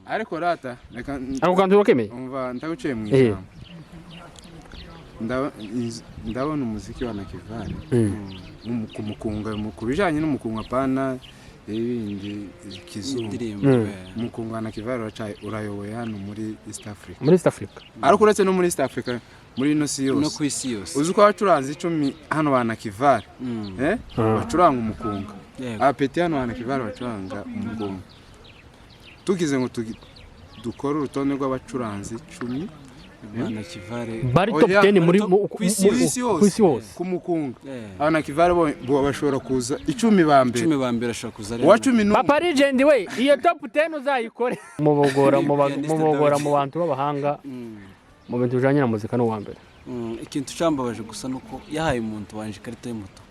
Ariko rata, reka. Ako kantu wakemeye. Umva, ndaguciye mu ijambo. Ndabona umuziki wa Nakivale ku mukunga, ku bijanye n'umukunga, pana ibindi kizungu. Indirimbo. Umukunga wa Nakivale urayoboye hano muri East Africa. Muri East Africa. Ariko uretse no muri East Africa, muri ino si no yose. Ku isi yose. Uzi ko abacuranzi 10 hano ba Nakivale bacuranga umukunga? Abapeti hano ba Nakivale bacuranga umukunga, tugize ngo dukore urutonde rw'abacuranzi 10 Ba Nakivale bari top Oya, 10 muri ku isi ku isi ku isi yose. Hose. Ku mukunga, Abanakivale bo bashobora kuza 10 ba mbere. 10 ba mbere ashobora kuza ari Uwa 11. Papa Legend we, iyo top 10 uzayikore mubogora Pianiste mubogora David. mu bantu b'abahanga mu bintu bijanye na muzika n'uwa mbere. Ikintu cyambabaje gusa nuko yahaye umuntu wanje ikarita y'umutuku.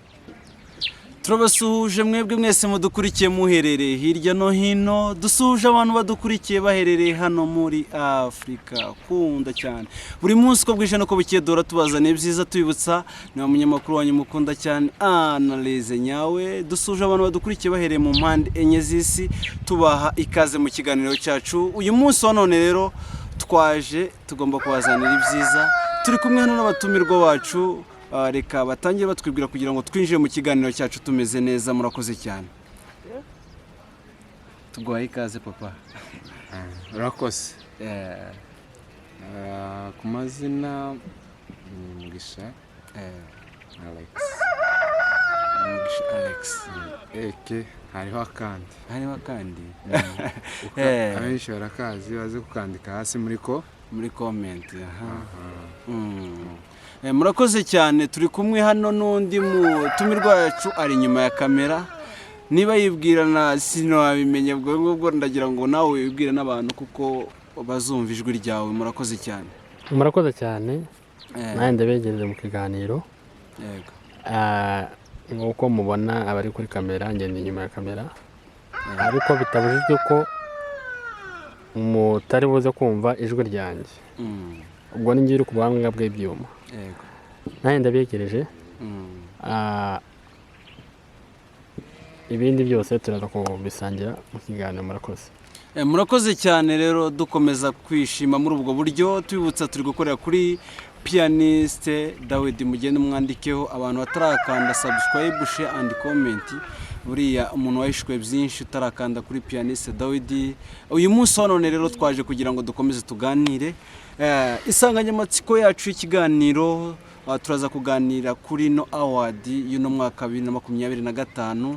Turabasuhuje mwebwe mwese mudukurikiye muherereye hirya no hino. Dusuhuje abantu badukurikiye baherereye hano muri Afurika. Kunda cyane buri munsi uko bwije nuko bukeye duhora tubazaniye ibyiza, tubibutsa ni wa munyamakuru wanyu mukunda cyane, Analyse Nyawe. Dusuhuje abantu badukurikiye bahereye mu mpande enye z'isi, tubaha ikaze mu kiganiro cyacu uyu munsi wa none. Rero twaje tugomba kubazanira ibyiza. Turi kumwe hano n'abatumirwa bacu. Reka batangire batwibwira kugira ngo twinjire mu kiganiro cyacu tumeze neza. Murakoze cyane, tuguhaye ikaze, papa. Urakoze. Ku mazina ni Mugisha Alex. Mugisha Alex. Eke hariho akandi. Hariho akandi. Abenshi barakazi, baze kukandika hasi muri ko muri comment, aha. Murakoze cyane. Turi kumwe hano n'undi mutumirwa wacu ari inyuma ya kamera. Niba yibwirana sinabimenya, ubwo ngubwo ndagira ngo nawe wibwire n'abantu kuko bazumva ijwi ryawe. Murakoze cyane. Murakoze cyane. Nanjye ndabegereze mu kiganiro. Nk'uko mubona abari kuri kamera, ngenda inyuma ya kamera, ariko bitabujijwe ko mutari buze kumva ijwi ryanjye. Ubwo ni ngiye uri ku buhanga bw'ibyuma. Nanjye ndabegereje. Ibindi byose turaza kubisangira mu kiganiro. Murakoze. Murakoze cyane. Rero dukomeza kwishima muri ubwo buryo, tubibutsa turi gukorera kuri Pianiste Dawidi. Mugende mwandikeho. Abantu batarakanda subscribe, share and comment, buriya umuntu wahishwe byinshi utarakanda kuri Pianiste Dawidi. Uyu munsi wa none rero twaje kugira ngo dukomeze tuganire. Insanganyamatsiko yacu y'ikiganiro, turaza kuganira kuri no award y'uno mwaka 2025.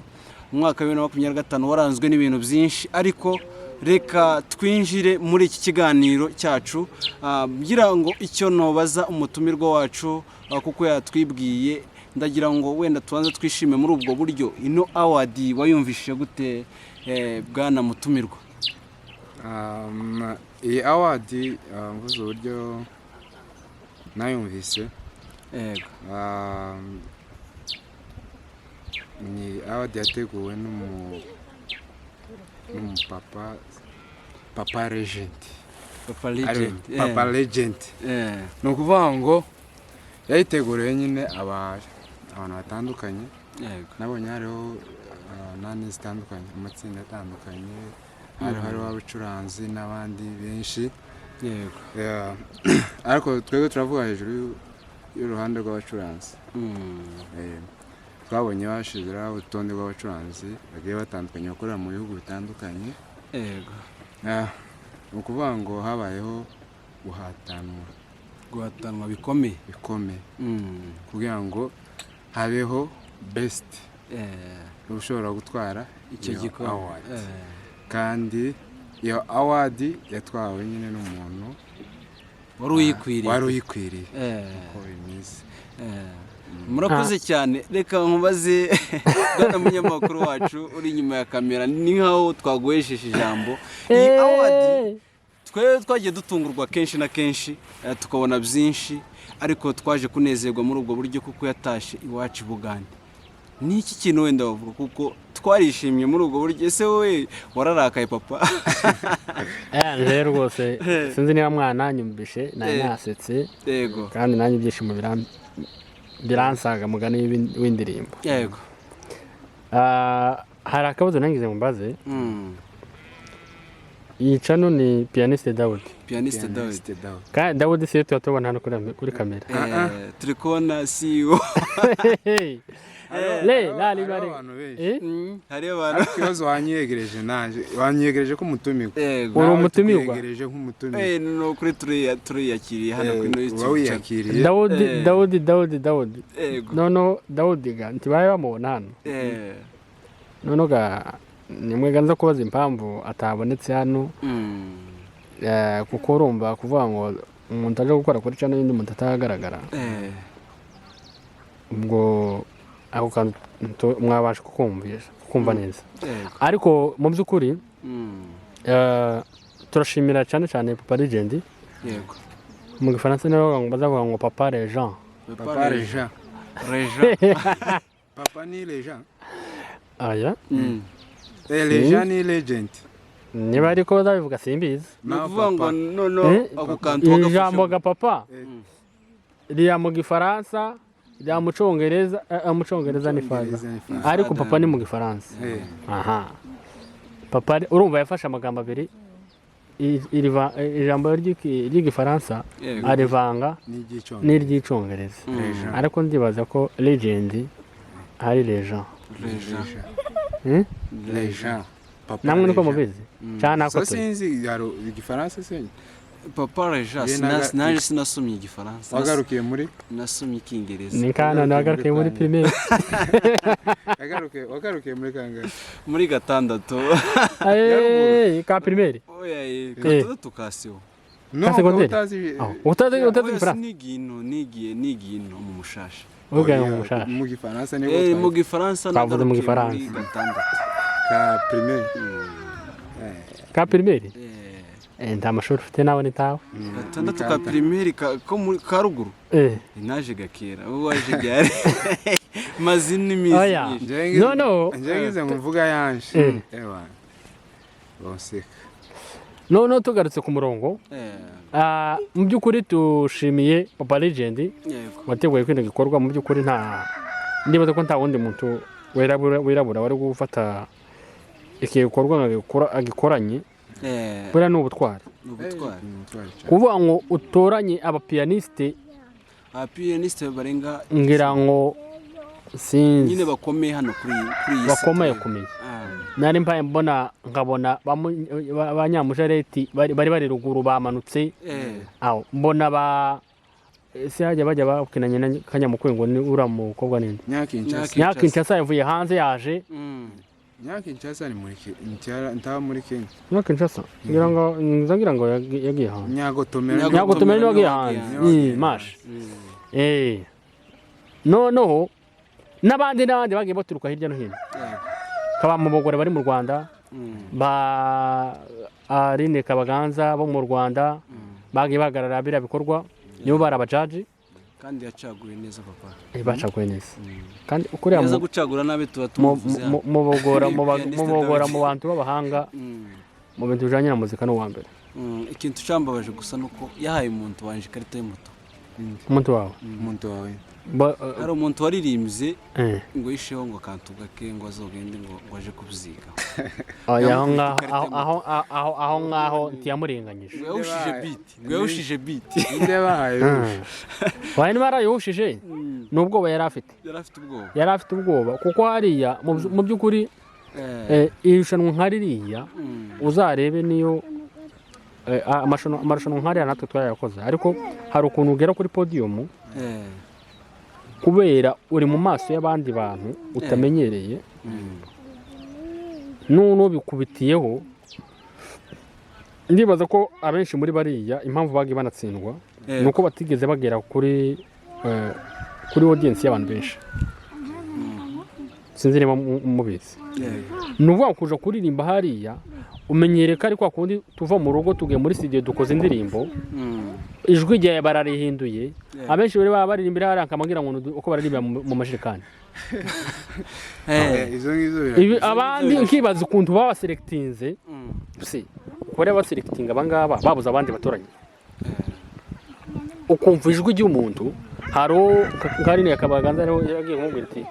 Umwaka wa 2025 waranzwe n'ibintu byinshi, ariko reka twinjire muri iki kiganiro cyacu. Ngira ngo icyo nobaza umutumirwa wacu, kuko yatwibwiye, ndagira ngo wenda tubanze twishime muri ubwo buryo. Ino award wayumvishije gute, bwana mutumirwa? Iyi award, mvuze uburyo nayumvise, ni award yateguwe n'umupapa, Papa Legend. Papa Legend. Papa Legend. Ni ukuvuga ngo yayiteguriye nyine abantu batandukanye. Nabonye hariho nani zitandukanye, amatsinda atandukanye, hariho abacuranzi n'abandi benshi. Yeah. Ariko twebwe turavuga hejuru y'uruhande rw'abacuranzi. Twabonye bashizeho urutonde rw'abacuranzi bagiye batandukanye bakorera mu bihugu bitandukanye. Ni ukuvuga ngo habayeho guhatanwa. Guhatanwa bikomeye. Bikomeye kugira ngo habeho best ushobora gutwara icyo iyo gikombe. award. Kandi iyo award yatwawe nyine n'umuntu wari uyikwiriye. Wari uyikwiriye, uko bimeze. Murakoze cyane. Reka nkubaze, bwana munyamakuru wacu uri inyuma ya kamera, ni nkaho twaguhesheje ijambo. Iyi award twe twagiye dutungurwa kenshi na kenshi, tukabona byinshi, ariko twaje kunezerwa muri ubwo buryo kuko yatashe iwacu i Bugande. Ni iki kintu wenda wavuga, kuko twarishimye muri ubwo buryo? Ese wowe wararakaye, papa? Rero rwose sinzi niba mwananyumvishe, nari nasetse. Kandi nanjye ibyishimo biransaga, mugani w'indirimbo. Hari akabazo nangize mbaze. Iyi channel ni Pianiste Daudi. Pianiste Dawidi. Pianiste Dawidi. Kandi Daudi siyo tuba tubona hano kuri kamera. Turi kubona CEO. Hey. Le, la, li, Hariho bari. abantu benshi. Eh? Hariyo abantu. Ariko ikibazo, wanyegereje nanje, wanyegereje ko umutumirwa. Yego. Uri Nawe umutumirwa? tukwegereje nk'umutumirwa. Ni ukuri turiyakiriye hano kuri ino Uba YouTube channel. wiyakiriye. Daudi, Daudi, Daudi, Daudi. Yego. Noneho Daudi ga ntibaye bamubona hano. Noneho ga nimwe ga nza kubaza impamvu atabonetse hano, kuko urumva kuvuga ngo umuntu aje gukora kuri channel y'undi muntu atahagaragara. Ubwo ako kantu mwabasha kukumvisha, kukumva neza. Yego. Ariko mu by'ukuri turashimira cyane cyane Papa Legend. Yego. Mu Gifaransa nibo bavuga ngo, bazavuga ngo Papa Legend. Papa Legend. Legend. Papa ni Legend. Aya. Legend ni legend. Niba ariko bazabivuga simbizi. Ni Naho ukuvuga ngo papa. noneho ako kantu Iri jambo wagafashe. ga papa rya mu Gifaransa, rya mu Cyongereza, mu Cyongereza ni father. Cyongereza ni father. Ariko papa ni mu Gifaransa. Aha, papa urumva yafashe amagambo abiri, ijambo ry'Igifaransa arivanga N'iry'icyongereza. n'iry'Icyongereza. Legend. Ariko ndibaza ko legend ari legend. Legend. Hmm? Legend. Papa Namwe niko Legend. mubizi cyane ako So turi. sinzi, hari Igifaransa se? Papa Legend. Ye Naje sinasomye Igifaransa. Wagarukiye muri Nasomye Icyongereza. Ni kana nagarukiye muri primaire. Wagarukiye muri kangahe? Muri gatandatu. Ka primaire. Oya, gatandatu ka siwo. No, Ka secondaire? utazi. Oh, utazi Oya, Igifaransa? sinigiye ino, nigiye ino mu Mushasha. Uvuga Oya, mu Mushasha. Mu Gifaransa nibwo Mu twari. Gifaransa Twavuze mu nagarukiye Gifaransa. muri gatandatu. Ka primaire. Ka primaire. Eh, Nta mashuri ufite nawe ni tawe. Gatandatu ka primaire ko muri ka ruguru. Naje gakera, wowe waje ryari? Mazina iminsi Oya. myinshi. No, no. Njye ngize ngo mvuga yanje. Ewa. Bonseka. Noneho tugarutse ku murongo, mu by'ukuri tushimiye Papa Legend wateguye kino gikorwa. Mu by'ukuri nta ndibaza ko nta wundi muntu wirabura wari gufata iki gikorwa ngo agikoranye. Buriya ni ubutwari. Ni ubutwari. Umutwari cyane. Kuvuga ngo utoranye abapiyaniste Abapiyaniste barenga ngira ngo sinzi nyine bakomeye hano kuri iyi si. Bakomeye tureba. kumenya. Ah, Nari mbaye mbona nkabona banyamujareti bari ruguru bamanutse. Aho mbona ba ese hajya bajya bakinanye na Kanyamukwengo, ni uriya mukobwa ninde? Nyakinshasa. Nyakinshasa. Nyakinshasa yavuye hanze yaje. Nyakinshasa ni muri ntaba muri Kenya. Nyakinshasa ngira ngo nza ngira ngo yagiye hanze. Nyagotomera. Nyagotomera niwe wagiye niwe hanze. wagiye. Mash. Noneho n'abandi bagiye baturuka hirya no hino, kaba mu bagore bari mu Rwanda, ba Aline Kabaganza bo mu Rwanda bagiye bahagarara biriya bikorwa, nibo bari abajaji. Kandi yacaguye neza papa. Bacaguye neza kandi kuriya Neza gucagura nabi tuba tumuvuze hano. mubogora Pianiste mubogora David. mu bantu b'abahanga mu bintu bijanye na muzika n'uwa mbere. Ikintu cyambabaje gusa nuko yahaye umuntu wanje ikarita y'umutuku. Umuntu wawe? Umuntu wawe? Hari umuntu waririmbye ngo yisheho ngo akantu gake ngo azogende ngo aje kubyiga. Oya, aho Yamukubita ngaho ikarita aho ngaho ntiyamurenganyije. Ngo yahushije beat, ngo yahushije beat. Inde bahaye? Waye niba yarayuhushije ni ubwoba yari afite. Yari afite ubwoba. Yari afite ubwoba kuko hariya mu by'ukuri irushanwa nka ririya, uzarebe niyo amarushanwa nk'ariya natwe twarayakoze, ariko hari ukuntu ugera kuri podium kubera uri mu maso y'abandi bantu utamenyereye, none bikubitiyeho. Ndibaza ko abenshi muri bariya impamvu bagiye banatsindwa ni uko batigeze bagera kuri audience y'abantu benshi. Sinzi niba mubizi. Ni ukuvuga ngo kuja kuririmba hariya umenyereye ko ari kwa kundi tuva mu rugo tugiye muri studio dukoze indirimbo, ijwi ryawe bararihinduye. Abenshi bari baba baririmbira hariya nkamangira ngo ni uko baririmbira mu majerekani. Izo ngizo Ibi abandi nkibaza ukuntu babaselectinze, si ukore baselectinga abangaba babuze abandi batoranye, ukumva ijwi ry'umuntu hari nka rino Kabaganza ariho yagiye kumubwira ati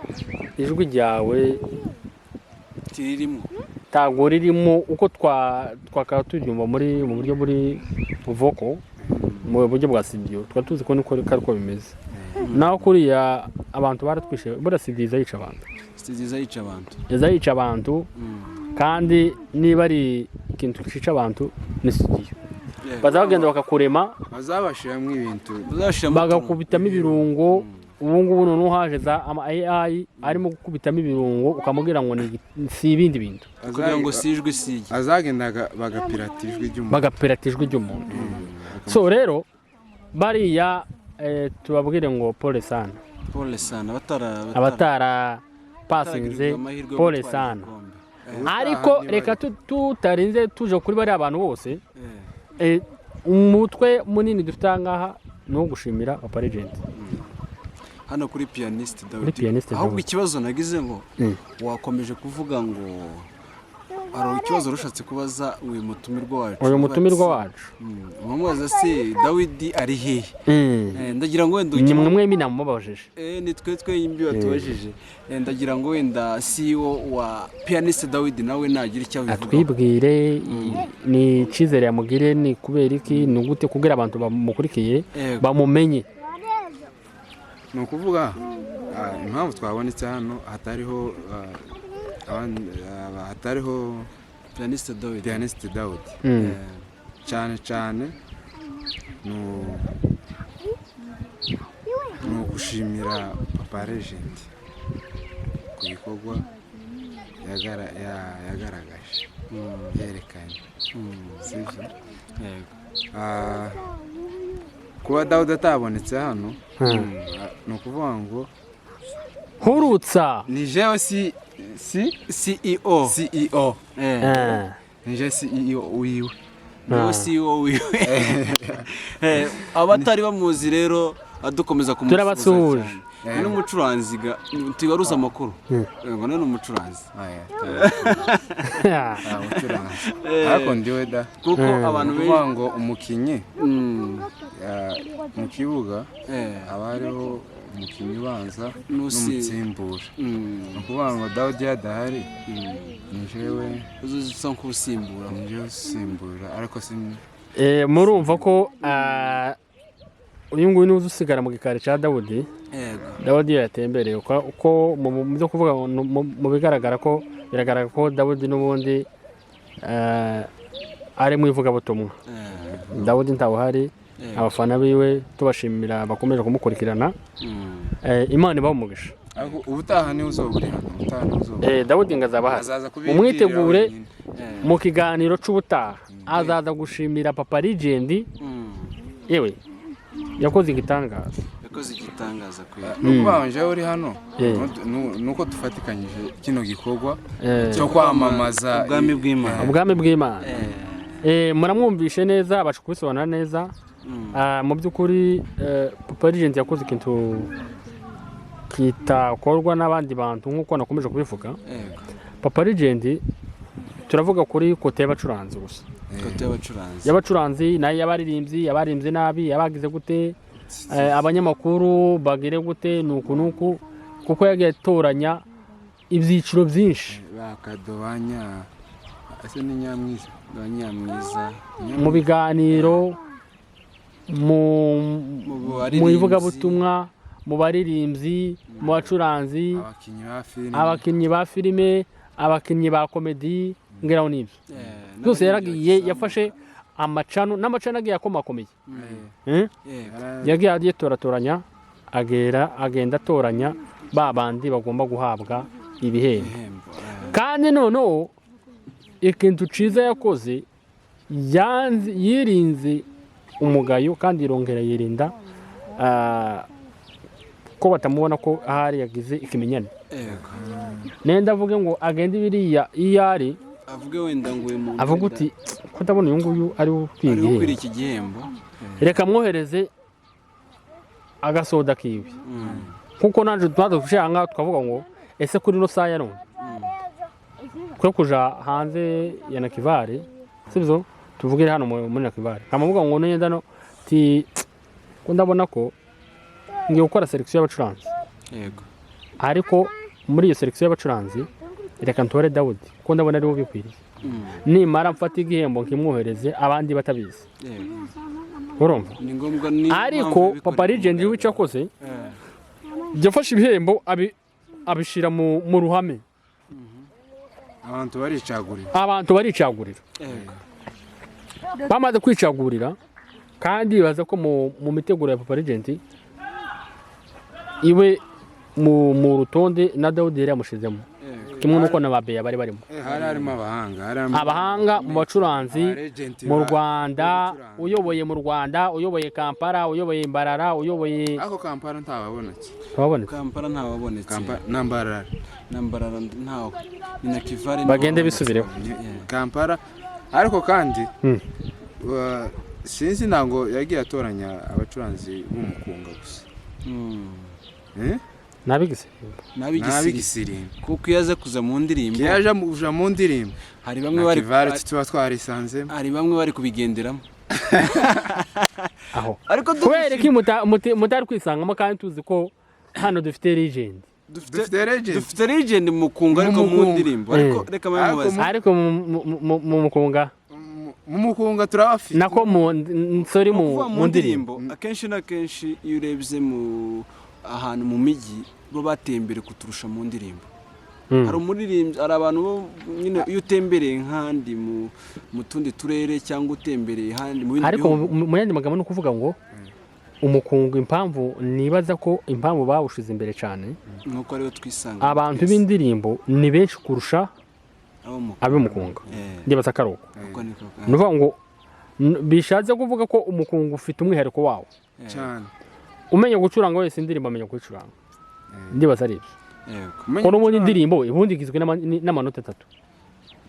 ijwi ryawe Tiririmo. Ntabwo ririmo uko twakaba turyumva mu buryo buri vocal, mu buryo bwa studio. Twari tuzi ko niko ari ko bimeze. Naho kuriya abantu baratwishe. Buriya studio iza yica abantu. Nziza yica abantu. Iza yica abantu. Kandi niba ari ikintu cica abantu ni studio. Baza bagenda bakakurema. Bazabashiramo ibintu. Uzashiramo. Bagakubitamo ibirungo. Ubu ngubu noneho haje za ama AI arimo gukubitamo ibirungo, ukamubwira ngo si ibindi bintu. Kugira ngo si ijwi sijye. Azagendaga bagapirata ijwi ry'umuntu. Bagapirata ijwi ry'umuntu. So rero bariya, tubabwire ngo pole sana. Pole sana abatara Abatara pasinze, amahirwe yo pole gutwara sana. igikombe. Ariko Ubutaha reka tutarinze tuje kuri bariya bantu bose, umutwe munini dufite aha ngaha ni uwo gushimira Papa Legend. Hano kuri Pianiste Kuri Dawidi. Pianiste Ahubwo Dawidi. ikibazo nagize ngo wakomeje kuvuga ngo hari ikibazo rushatse kubaza uyu mutumirwa wacu. Uyu mutumirwa wacu. Umubaza se Dawidi ari hehe? Ndagira ngo wenda Ni mwe mwembi namubabajije. Ni twe twembi batubajije. Ndagira ngo wenda CEO wa Pianiste Dawidi nawe nagira icyo abivugaho. Atwibwire ni icyizere yamugiriye, ni kubera iki, ni gute, kugira abantu bamukurikiye bamumenye. Ni ukuvuga impamvu twabonetse hano hatariho hatariho Pianiste Dawidi. Pianiste Dawudi, cyane cyane ni ugushimira Papa Legend ku gikorwa yagaragaje, yerekanye, sibyo? Yego. Kuba Dawudi atabonetse hano, ni ukuvuga ngo Hurutsa. Ni jewe si CEO. CEO. Ni je CEO wiwe. Niwe CEO wiwe. Abatari bamuzi rero, dukomeza kumusuhuza Turabasuhuje. cyane. Ni n'umucuranzi ga tubaruza amakuru. Ngo ni n'umucuranzi. Aya, umucuranzi ariko ndiwe da. Kuko abantu Ni benshi ukuvuga ngo umukinnyi, mu kibuga haba hariho umukinnyi ubanza n'umutsimbura. Ni ukuvuga ngo Dawudi adahari, ni jewe. Uza nk'usimbura. Ni jewe usimbura, ariko si Murumva ko uyu nguyu niwe usigara mu gikari cya Dawudi. Dawudi iyo yatembereye, uko mu byo kuvuga ngo mu bigaragara ko biragaragara ko Dawudi n'ubundi ari mu ivugabutumwa. Dawudi ntawuhari. Abafana biwe tubashimira bakomeje kumukurikirana. Imana ibahe umugisha. Ariko ubutaha niwe uzoba uri hano, ubutaha niwe uzoba Dawudi ngo azaba ahari. Azaza kubibwirira Mumwitegure. wenyine. Mu kiganiro c'ubutaha azaza gushimira Papa Legend. Yewe, yakoze igitangaza. Yakoze igitangaza kwe. Ni ukuvuga ngo jewe uri hano, nuko dufatikanyije kino gikorwa cyo kwamamaza ubwami bw'Imana. Ubwami bw'Imana. Muramwumvishe neza, abasha kubisobanura neza. Mu by'ukuri, Papa Legend yakoze ikintu kitakorwa n'abandi bantu, nk'uko nakomeje kubivuga. Papa Legend, turavuga kuri côté y'abacuranzi gusa. Côté y'abacuranzi. Y'abacuranzi nayo, y'abaririmbyi, abaririmbyi nabi, abagize gute, abanyamakuru bagire gute, nuku nuku, kuko yagiye atoranya ibyiciro byinshi. Bakadobanya ese ni Nyamwiza? Ba Nyamwiza. Mu biganiro, mu mu mu baririmbyi. ivugabutumwa, mu baririmbyi, mu bacuranzi, Abakinnyi ba filime. Abakinnyi ba filime, abakinnyi ba comedy, ngeraho n'ibyo byose yaragiye yafashe amacano n'amacano agiye akomakomeye. Yagiye agitoratoranya, agera agenda atoranya ba bandi bagomba guhabwa ibihembo. Ibihembo. Kandi noneho ikintu cyiza yakoze, yirinze umugayo kandi irongera yirinda ko batamubona ko ahari yagize ikimenyane. Nenda avuge ngo agende biriya iyo ari Avuge wenda ngo uyu muntu avuga wenda uti ko ndabona uyu nguyu ari we ukwiye ari ukwiriye igihembo, iki gihembo. Reka mwohereze agasoda kiwe. Kuko nanjye tumaze gushyira aha ngaha tukavuga ngo ese kuri ino saha ya none twe kuja hanze ya Nakivale, sibyo, tuvugire hano muri Nakivale, nkamuvuga ngo nenda no ti ko ndabona ko ngiye gukora sélection y'abacuranzi. Ariko muri iyo sélection y'abacuranzi Reka ntore Dawudi kuko ndabona ariwe ubikwiriye. Nimara mfata igihembo nkimwohereze abandi batabizi. Urumva? Ni ngombwa, ni Ariko Papa Legend we icyo akoze, yafashe ibihembo abishyira mu ruhame. Abantu baricagurira. Abantu baricagurira. Bamaze kwicagurira kandi baza ko mu miteguro ya Papa Legend iwe mu rutonde na Dawudi yari yamushizemo, kimwe n'uko na ba Beya bari barimo. Hari harimo abahanga, hari harimo Abahanga mu bacuranzi aba-legend mu Rwanda, bo gucuranga. Uyoboye mu Rwanda, uyoboye Kampala, uyoboye Mbarara, uyoboye Ariko Kampala ntababonetse. Ntababonetse. Kampala ntawabonetse. Kampala n'Mbarara. Na Mbarara ntawe, ni na Kivale. Bagende bisubireho. Kampala ariko kandi sinzi, ntabwo yagiye atoranya abacuranzi b'umukunga gusa. Eh? Nabigise. N'abigisirimba. N'abigisirimba. Kuko iyo aza kuza mu ndirimbo, Yaje kuja mu ndirimbo, hari bamwe na bari Kivale tuba twarisanzemo. Hari bamwe bari kubigenderamo. Aho Ariko kubera ko mutari kwisangamo kandi tuzi ko hano dufite legend. Dufite legend. Dufite legend mu mukunga, ariko mu Mu mukunga. ndirimbo, ariko reka Ariko bamubaze. Ariko mu mukunga Mu mukunga turabafite. Nako mu sorry, mu Kuvuga mu ndirimbo. Akenshi na kenshi iyo urebye mu ahantu mu mijyi, bo bateye imbere kuturusha mu ndirimbo. Hari umuririmbyi, hari abantu bo nyine iyo utembereye nk'ahandi mu tundi turere cyangwa utembereye ahandi mu bindi Ariko bihugu. mu yandi magambo ni ukuvuga ngo umukungu, impamvu nibaza ko impamvu bawushize imbere cyane, Nuko ariyo twisanga abantu twese. b'indirimbo ni benshi kurusha Abo mu ab'umukunga. Ndibaza ko ari uko. Uko niko. Ni ukuvuga ngo bishatse kuvuga ko umukungu ufite umwihariko wawo. Cyane. Umenya gucuranga wese indirimbo amenya kuyicuranga, ndibaza ari ibyo. Yego. Ko n'ubundi indirimbo ubundi igizwe n'amanota atatu.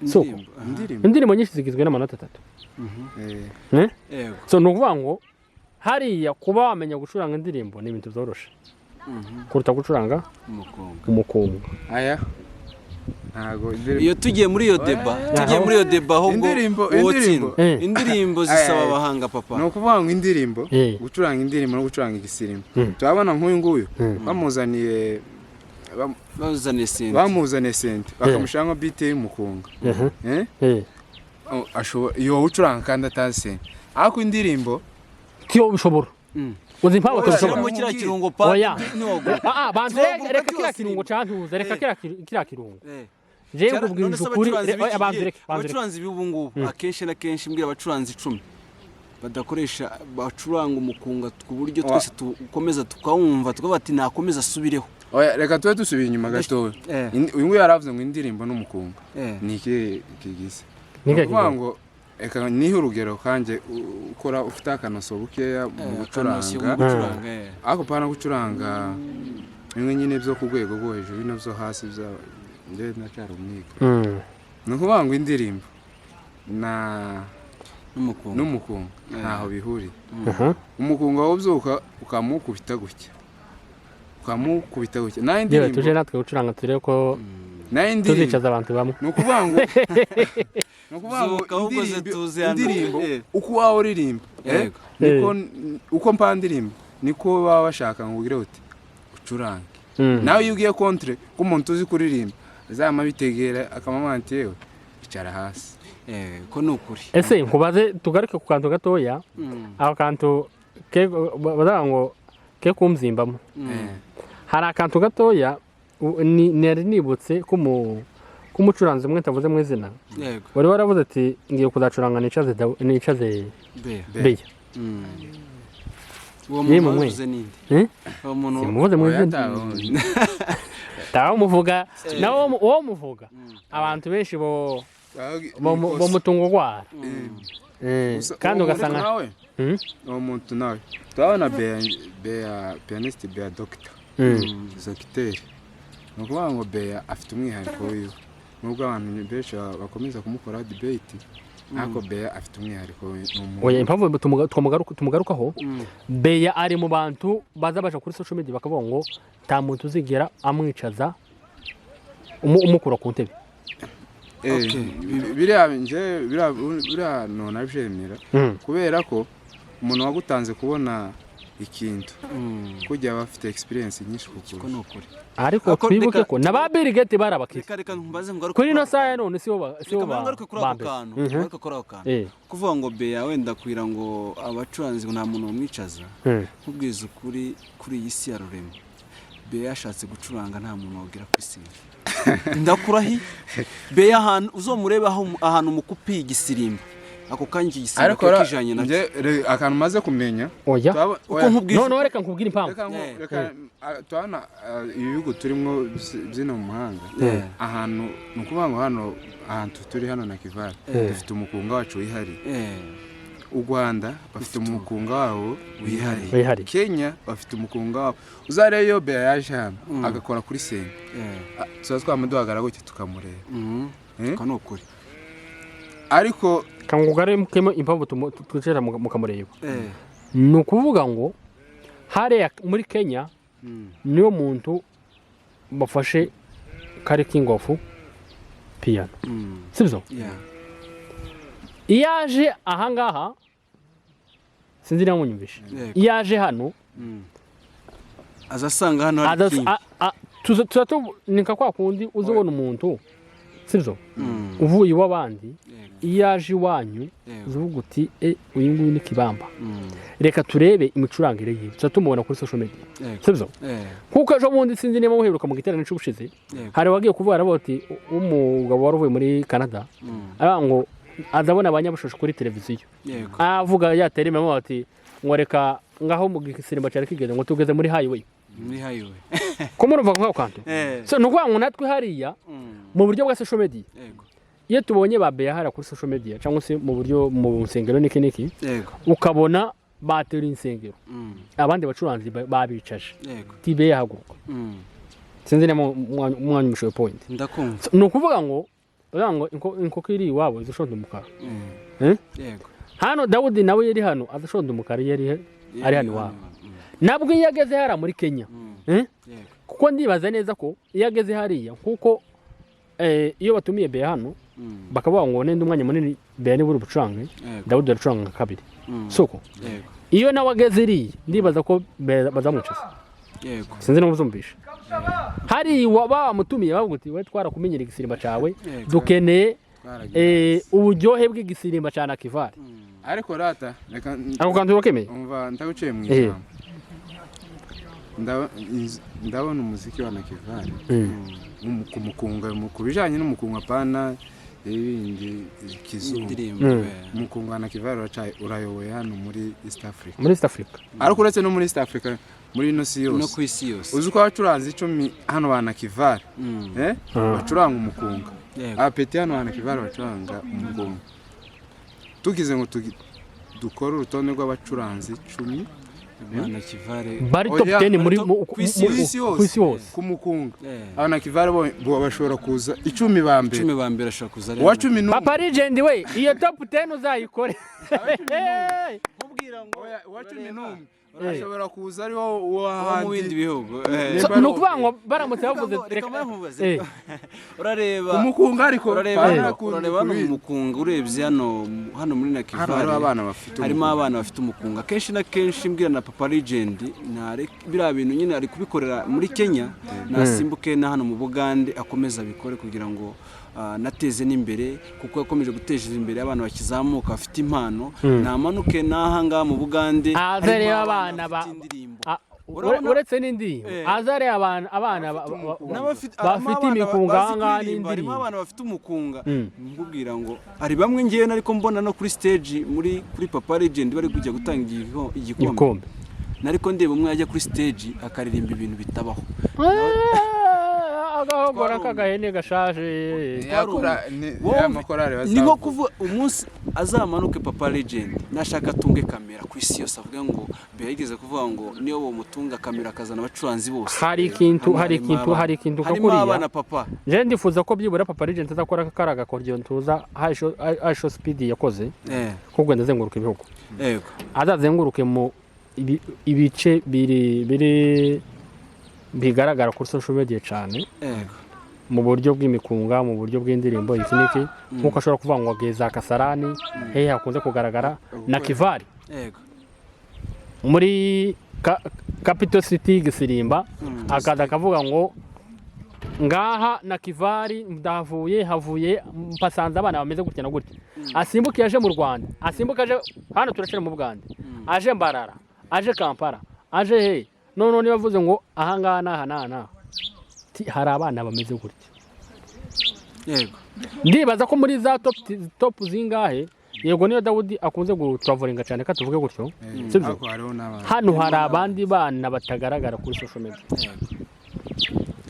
Si uko? Indirimbo, aha. Indirimbo. Indirimbo nyinshi zigizwe n'amanota atatu. Eh? Yego. So ni ukuvuga ngo hariya kuba wamenya gucuranga indirimbo ni ibintu byoroshe kuruta gucuranga Umukunga. umukunga. Aya, ntago indirimbo. Iyo tugiye muri iyo débat, tugiye muri iyo débat ahubwo uwo Indirimbo. tsinda. Indirimbo zisaba Aya, aya. abahanga, papa. Ni ukuvuga ngo indirimbo, gucuranga indirimbo no gucuranga igisirimba, turabona nk'uyu nguyu bamuzaniye Bazaniye synthé. Bamuzaniye synthé, bakamushyiramo beat y'umukunga. Eh? Oh, ashobora iyo ucuranga kandi atazi synthé, ariko indirimbo Tiyo bishobora. Uzi impamvu Ushyiramo tubishobora? kiriya kirungo pa. Oya. Ntiwagura. Ah, banze Tuwaguruka reka kiriya cyose. kirungo cantuza, reka kiriya kirungo. Jewe nkubwirije None se ukuri, abacuranzi oya, b'iki banze gihe, reka, banze reka. abacuranzi b'ubu ngubu, akenshi na kenshi mbwira abacuranzi 10 badakoresha bacuranga umukunga ku buryo twese dukomeza tukawumva, tukavuga ati nakomeza asubireho. Oya, reka tube dusubiye inyuma gatoya. Uyu nguyu yaravuze ngo indirimbo n'umukunga ni iki kigize? Ni Ni ikihe ukuvuga kigize? ngo reka nihe urugero kanjye ukora ufite akanoso bukeya mu Akanosiyo mu gucuranga, gucuranga, ariko pana gucuranga bimwe nyine byo ku rwego rwo hejuru, bino byo hasi bya njye ndacyari umwiga. Ni ukuvuga ngo indirimbo na N'umukunga. N'umukunga ntaho bihuriye. Umukunga wowe ubyuka ukamukubita gutya, ukamukubita gutya, naho Yewe, indirimbo tuje natwe gucuranga turebe ko naho indirimbo tuzicaza abantu bamwe. Ni ukuvuga ngo Zuka ahubwo ze indirimbo tuzi hano. indirimbo uko waba uririmba, niko uko mpa ndirimbo niko baba bashaka ngo ugire uti ucurange. Nawe iyo ugiye contre ko umuntu uzi kuririmba azama bitegera akamama ati: "Yewe, icara hasi." Ko ni ukuri. Ese nkubaze, tugaruke ku kantu gatoya, ako kantu bazavuga ngo ke kumzimbamo. Hari akantu gatoya nari nibutse k'umucuranzi umwe ntavuze mu izina, wari waravuze ati: "Ngiye kuzacuranga nicaze Bea. Beya." Uwo Ni muntu mumwe. wavuze ninde? Eh? Uwo muntu. Simuvuze mu Oya, izina. Tawe umuvuga nawe uwo muvuga, abantu benshi bo bo mutungo gwara. Kandi ugasanga nawe uwo muntu nawe turabona Bea, Bea pianiste, Bea doctor, dogiteri. Ni ukuvuga ngo Bea afite umwihariko wiwe, nubwo abantu benshi bakomeza kumukora debate, ariko Bea afite umwihariko we, ni umuntu. Oya, impamvu tumugarukaho, Beya ari mu bantu baza baja kuri social media bakavuga ngo nta muntu uzigera amwicaza umukura ku ntebe. Okay. Biriya nje biriya nona byemera, kubera ko umuntu wagutanze kubona ikintu kujya bafite experience nyinshi Ko kukurusha. Ni ukuri. Ariko Ako twibuke ko na ba Bill Gates bari abakire. Reka mbaze ngaruke. Kuri ino saha ya none sibo sibo Reka ngaruke kuri ba ako mbere. kantu. Ngaruke kuri ako kantu. Kuvuga ngo Beya wenda kugira ngo abacuranzi ngo nta muntu bamwicaza, nkubwiza ukuri, kuri iyi si ya Rurema, Beya yashatse gucuranga nta muntu wabwira ku isi. Ndakurahi, Beya ahantu uzomurebe, aho ahantu mukupiye igisirimba, ako kanya iki gisimba Ariko kiba kijanye nacyo. nje akantu maze kumenya Oya. Uko oya, nkubwiza Noneho reka nkubwire impamvu. Reka reka turabona ibihugu turimo byino mu mahanga, ahantu ni ukuvuga ngo hano ahantu turi hano na Kivari dufite umukunga wacu wihariye. U Rwanda bafite umukunga wabo wihariye. Wihariye. Kenya bafite umukunga wabo. Uzarebe iyo Bea yaje hano agakora kuri senge, tuba twamuduhagara gutya tukamureba. Eh? Uko ni ukuri. Ariko Kangugaremo impamvu twicara mukamureba. Ni ukuvuga ngo hariya muri Kenya niyo muntu bafashe kari king of piano, sibyo? Yeah. Iyo aje ahangaha, sinzi niba munyumvishe. Yego. Iyo aje hano Aza asanga hano hari king. Tuza ni nka kwa kundi uza ubona umuntu, sibyo, uvuye iw'abandi, iyo aje iwanyu uza uvuga uti: "E, uyu nguyu ni kibamba, reka turebe imicurangire ye." Tuza tumubona kuri social media, sibyo? Kuko ejo bundi, sinzi niba muheruka mu giterane cy'ubushize, hari uwagiye kuvuga, aravuga ati umugabo wari uvuye muri Canada, aravuga ngo azabona abanyabushosho kuri televiziyo, avuga yatera imamo ati ngo reka ngaho mu gisirimba cyari kigeze, ngo tugeze muri highway. Muri highway. Ko murumva nk'ako kantu? So ni ukuvuga ngo natwe hariya mu buryo bwa social media, iyo tubonye ba Beya hariya kuri social media cyangwa se mu buryo mu nsengero n'iki n'iki, ukabona batera insengero, abandi bacuranzi babicaje, tibe yahaguruka. Sinzi niba umwanya umushoye point. Ndakumva. So, ni ukuvuga ngo bavuga ngo inkoko iri iwabo izashonda umukara. Eh? Yego. Hano Dawudi nawe yari hano azashonda umukara, iyo ari hano iwabo. Nabwo iyo ageze hariya muri Kenya, eh? Yego. Kuko ndibaza neza ko iyo ageze hariya, kuko iyo batumiye Beya hano, bakavuga ngo nenda umwanya munini Beya niba uri bucurange, Dawudi aracuranga nka kabiri, soko. Yego. Iyo nawe ageze iriya, ndibaza ko Beya bazamwicaza. Sinzi niba uzumvisha, hariya bamutumiye bavuga uti: "We twarakumenyera igisirimba cyawe, dukeneye uburyohe bw'igisirimba cya Nakivari." Ariko rata reka Ako kantu urakemeye? Umva, ndaguciye mu ijambo. Ndabona umuziki wa Nakivari ku mukunga, ku bijanye n'umukunga, pana ibindi kizungu, Indirimbo. Umukunga wa Nakivari urayoboye hano muri East Africa. Muri East Africa. Ariko uretse no muri East Africa, muri ino si No yose. ku isi yose. Uzi ko abacuranzi 10 hano ba Nakivari, eh, bacuranga umukunga, abapeti hano ba Nakivari bacuranga umukunga, tugize ngo dukore urutonde rw'abacuranzi 10 Bana Kivare. Bari top Oya, 10 muri bari ku ku isi isi ku isi hose. Ku mukunga, abanakivare bo bashobora kuza 10 ba mbere. 10 ba mbere ashobora kuza ari Uwa 11. Papa Legend we, iyo top 10 uzayikore. Nkubwira ngo Oya, uwa 11 Eh. ashobora kuza ari wo wo mu bindi w'ahandi. bihugu. So, Niba ni ukuvuga ngo baramutse bavuze Reka mbe nkubaze. Urareba Umukunga ariko urareba pana hano, urareba hano mu mukunga, urebye hano muri hano Nakivale hariho abana bafite harimo umukunga. Abana bafite umukunga. Kenshi na kenshi mbwira na Papa Legend, biriya bintu nyine ari kubikorera muri Kenya, nasimbuke na hano mu Bugande akomeze abikore kugira ngo nateze n'imbere, kuko yakomeje guteza imbere abana bakizamuka bafite impano. Namanuke n'aha ngaha mu Bugande Aze harimo reba abana bafite indirimbo. Uretse n'indirimbo, Eh. aze areba abana N'abafite bafite harimo abana imikunga bazi aha ngaha kuririmba, harimo n'indirimbo. Abana bafite umukunga. Mbubwira ngo hari bamwe ngewe ariko mbona no kuri stage muri kuri Papa Legend bari kujya gutanga igikombe, Igikombe. nariko ndeba umwe ajya kuri stage akaririmba ibintu bitabaho. Ah, agahogora k'agahene gashaje. Ni Wowe ya makorari ni nko bazavuga. kuvuga umunsi azamanuke Papa Legend, nashaka atunge kamera ku isi yose, avuge ngo mbere yigeze kuvuga ngo niyo bamutunga kamera akazana abacuranzi bose. Hari ikintu Hano hari harimo ikintu abana. hari ikintu nka Harimo kuriya. abana, papa. Nje ndifuza ko byibura Papa Legend azakora kariya gakoryo ntuza Ayisho Speed yakoze, ko kugenda azenguruka ibihugu, azazenguruke mu ibice biri bigaragara kuri social media cyane, mu buryo bw'imikunga, mu buryo bw'indirimbo, iki n'iki, nk'uko ashobora kuvuga ngo ageze Kasarani hehe hakunze kugaragara na Kivari. Muri Capital City Gisirimba, akaza akavuga ngo ngaha na Kivari ndahavuye, havuye mpasanze abana bameze gutya na gutya, asimbuke aje mu Rwanda, asimbuke aje hano, turacira mu Bugande, aje Mbarara, aje Kampala, aje he. Noneho niba avuze ngo ahangaha n'aha n'aha n'aha, hari abana bameze gutya. Ndibaza ko muri za top zingahe, yego, niyo Dawudi akunze gutravelinga cyane, ka tuvuge gutyo, sibyo? Ariko hariho n'abandi. Hano hari abandi bana batagaragara kuri social media.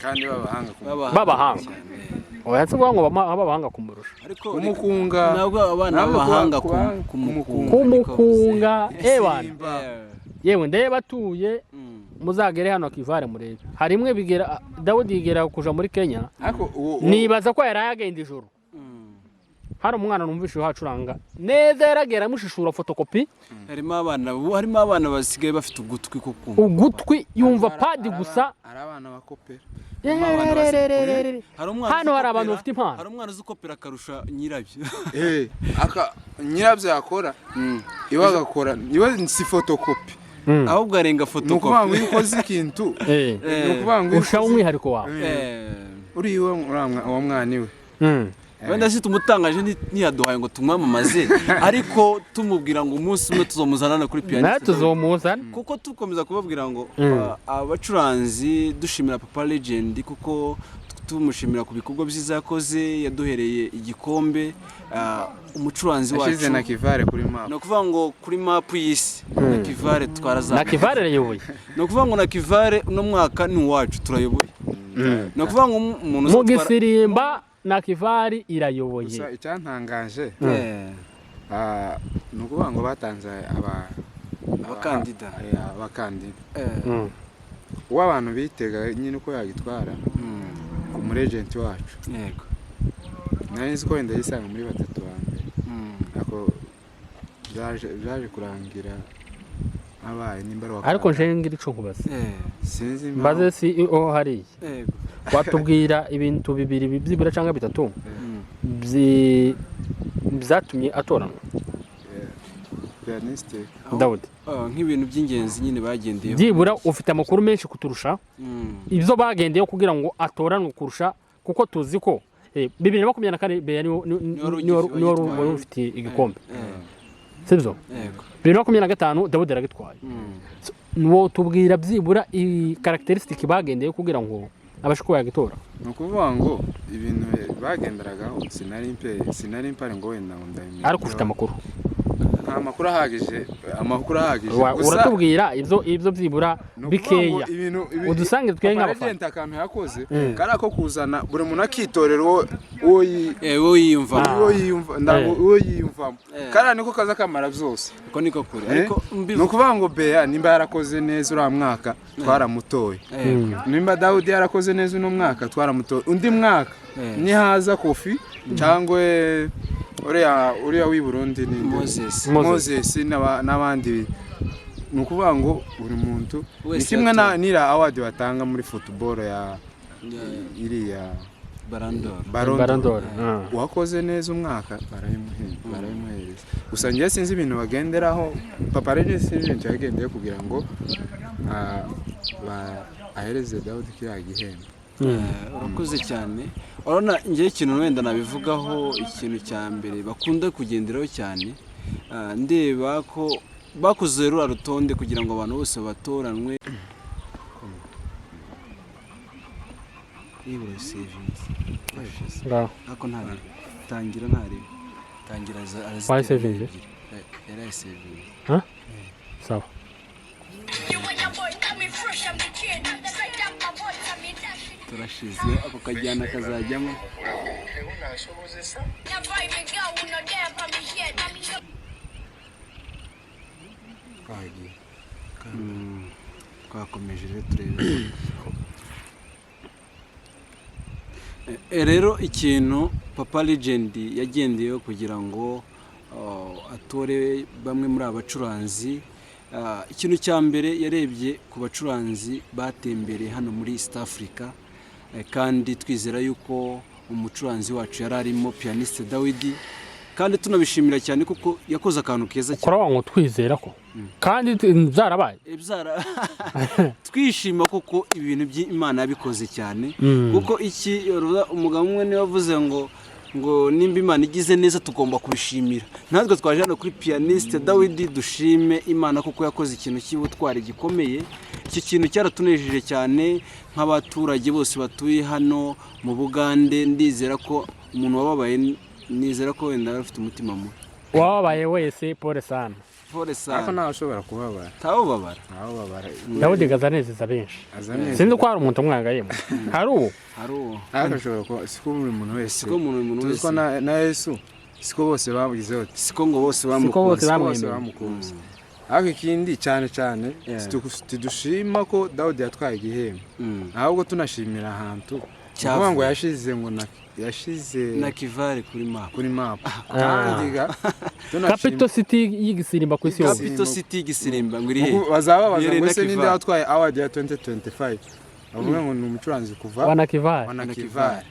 Kandi b'abahanga ku B'abahanga. Cyane. Oya, si ukuvuga ngo b'abahanga kumurusha. Ariko Kumukunga. Ntabwo abana Ntabwo b'abahanga kumukunga. Kumukunga, ewana. Simba. Yewe, ndebe atuye, muzagere hano Kivare murebe. Hari imwe bigera, Dawudi yigera kuja muri Kenya. Ariko uwo Nibaza ko yari agenda ijoro, hari umwana numvise uhacuranga neza, yaragera amushishura fotokopi. Harimo abana basigaye bafite ugutwi ko kumva. Ugutwi yumva padi gusa. Hari abana bakopera. Yererererere. Hari umwana Hano uzi hari abantu ukopera- bafite impano. Hari umwana uzi ukopera akarusha nyirabyo. Aka nyirabyo yakora, iwe agakora iwe, si fotokopi. Ahubwo arenga Ni ukuvuga ngo fotokopi. iyo ukoze ikintu, ni ukuvuga ngo iyo ushaho umwihariko wawe. Uri iwe, uwo mwana iwe. Wenda si tumutangaje, ntiyaduhaye ngo tumwamamaze, ariko tumubwira ngo umunsi umwe tuzomuzana kuri Nawe pianiste. tuzomuzana. Kuko tukomeza kubabwira ngo abacuranzi dushimira Papa Legend, kuko tumushimira ku bikorwa byiza yakoze, yaduhereye igikombe, umucuranzi Yashyize wacu. na Kivare kuri map. Ni ukuvuga ngo kuri map y'isi na Kivare Na twarazamuye. Kivare arayoboye. Ni ukuvuga ngo na Kivare uno mwaka ni uwacu, turayoboye. Ni ukuvuga ngo umuntu Mu uzatwara Gisirimba na Kivari irayoboye. Gusa icyantangaje, ni ukuvuga ngo batanze Abakandida. Abakandida. Uwo abantu bitega nyine uko yagitwara ku muregenti wacu, nari nzi ko wenda yisanga muri batatu ba mbere, ariko byaje kurangira abaye nimba ari uwa Ariko kangahe. nje ngira ico nkubaza. Sinzi impamvu. Mbaze CEO hariya. Watubwira ibintu bibiri byibura cyangwa bitatu byatumye atoranwa? Pianiste. Dawudi. Nk'ibintu by'ingenzi nyine bagendeyeho. Byibura ufite amakuru menshi kuturusha, ibyo bagendeyeho kugira ngo atoranwe kurusha, kuko tuzi ko 2024 Beya Niwe niwe wari wagitwaye. wari ufite igikombe, sibyo? Yego. 2025 Dawudi aragitwaye. Wo tubwira byibura i caractéristique bagendeye kugira ngo abashe kuba yagitora. Ni ukuvuga ngo ibintu bagenderagaho sinari mpari ngo wenda ngo ndabimenya. Ariko ufite amakuru. Nta makuru ahagije, amakuru ahagije. Gusa Uratubwira ibyo byibura ni ukuvuga ngo bikeya ibintu udusange twe Papa nk'abafana. Legend akantu yakoze kari ako kuzana buri muntu akitorera uwo Wowe yiyumva. Uwo yiyumva, ntabwo uwo yiyumvamo. Kariya niko kaza kamara byose. Uko niko kure, ariko Ni mbivuga. ukuvuga ngo Beya nimba yarakoze neza uriya mwaka, twaramutoye. Nimba Dawudi yarakoze neza uno mwaka, twaramutoye. Undi mwaka nihaza Kofi cyangwa uriya w'i Burundi ni nde? Moses. Moses n'abandi, ni ukuvuga ngo buri muntu ni Wese kimwe na yatowe. nira award batanga muri football ya iriya Ballon d'Or. Ballon d'Or. Ballon d'Or. Uwakoze neza umwaka barayimuhereza. Gusa njye sinzi ibintu bagenderaho. Papa Regis sinzi ibintu yagendeye kugira ngo ahereze Dawudi kiriya gihembo. Urakoze cyane. Urabona ngewe ikintu wenda nabivugaho, ikintu cya mbere bakunda kugenderaho cyane, ndeba ko bakoze ruriya rutonde kugira ngo abantu bose batoranwe. Ibura savings. Ngaho. Ariko ntarebe tangira, ntarebe tangira arazitera. Wayisavinze? Ebyiri. Yarayisavinze. Sawa. You and your boy coming fresh, I'm the kid. Straight up my voice, I'm in dashing. Turashize, ako kajyana kazajyamo. Now vibe go, no damn from me head. I'm in Twagiye. Twakomeje rero turebe. Rero ikintu Papa Legend yagendeyeho kugira ngo atore bamwe muri aba bacuranzi, ikintu cya mbere yarebye ku bacuranzi batembereye hano muri East Africa, kandi twizera yuko umucuranzi wacu yari arimo, pianiste Dawidi, kandi tunabishimira cyane kuko yakoze akantu keza cyane. Kora wa ngo twizera ko Kandi byarabaye. Twishima kuko ibintu by'Imana yabikoze cyane, kuko iki umugabo umwe niwe wavuze ngo nimba Imana igize neza tugomba kubishimira. Natwe twaje hano kuri Pianiste Dawidi dushime Imana kuko yakoze ikintu cy'ubutwari gikomeye. Iki kintu cyaratunejeje cyane nk'abaturage bose batuye hano mu Bugande. Ndizera ko umuntu wababaye, nizera ko wenda yari afite umutima mubi. Wababaye wese, pole sana. Pole Ariko sana. Ntawe ushobora kubabara. Ntawubabara. Ntawe ubabara. Dawudi gaza anezeza benshi. Aza neza. Sinzi ko hari umuntu umwanga yemwe, hari uwo. Hari uwo. Ariko ashobora kuba siko buri muntu wese. Siko umuntu Tuzi ko wese. na Yesu siko bose bamugize bati. Siko ngo bose Siko bose bamukunze. Siko bose bamwemeye. bamukunze. Ariko ikindi cyane cyane, tudushima ko Dawudi yatwaye igihembo, ahubwo tunashimira ahantu Cyavuye. kuvuga ngo yashize ngo yashize Na Kivale kuri map. Kuri map. Kandi ga tunashima Capital City y'igisirimba ku isi yose. Capital City y'igisirimba ngo iri he? Bazaba babaza Yere ngo na ese ninde Kivale. watwaye award ya 2025, bavuga ngo ni umucuranzi kuva Wanakivale. Wanakivale.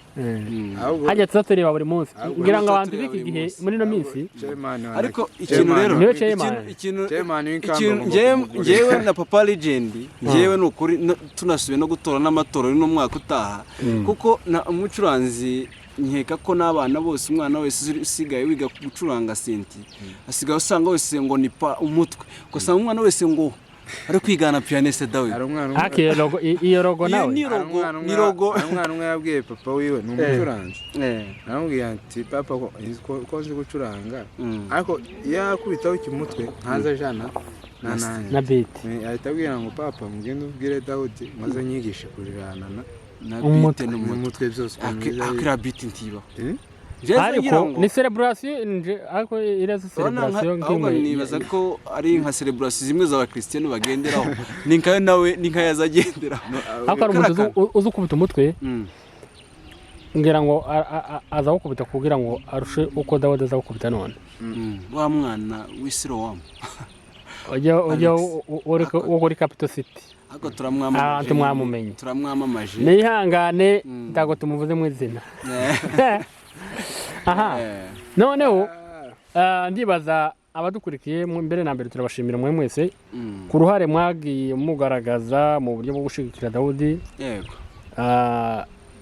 Ahubwo Hajya tuza tureba buri munsi Ahubwo ngira ngo tuza abantu tureba b'iki buri gihe munsi. muri ino minsi. Chairman wa Ariko Chairman ikintu rero Niwe chairman. Ikintu Chairman w'inkamba ikintu agomba kumugurira. Njyewe na Papa Legend, njyewe ni ukuri tunasubiye no gutora n'amatora y'uno mwaka utaha, kuko na umucuranzi nkeka ko n'abana bose, umwana wese usigaye wiga gucuranga synthé asigaye usanga wese ngo ni pa umutwe, ugasanga umwana wese ngo ari kwigana Pianiste Dawidi. Hari umwana umwe Ariko iyo logo, iyo logo Iyo nawe ni hari logo umwana umwe ni logo. Hari umwana umwe yabwiye papa wiwe, ni umucuranzi, aramubwira ati: "Papa, ko nzi gucuranga, ariko iyo akubitaho ikimutwe ntaza ajana na nanjye." Na beat. Ahita abwira ngo: "Papa, mugende ubwire Dawudi maze anyigishe kurirana na Na Umutwe. beat n'umutwe. N'umutwe byose ukuntu biza. Akira beat ntibaho. Eh? Njyewe ngira Ariko ngo ni celebration ariko iriya urabona celebration ahubwo nk'imwe. Nibaza ko ari nka celebration zimwe z'abakristiano bagenderaho, ni nkayo nawe ni nkayo azagenderaho. Ariko hari umuntu uzi ukubita umutwe, ngira ngo azawukubita kugira ngo arushe uko Dawudi azawukubita none. Wa mwana w'Isirowamu. Ujya Alex. wo kuri Capital City. Ariko turamwamamaje. Abantu mwamumenye. Turamwamamaje. Nihangane, ntabwo tumuvuze mu izina. Aha noneho ndibaza abadukurikiye mbere na mbere turabashimira mwe mwese ku ruhare mwagiye mugaragaza mu buryo bwo gushyigikira Dawudi.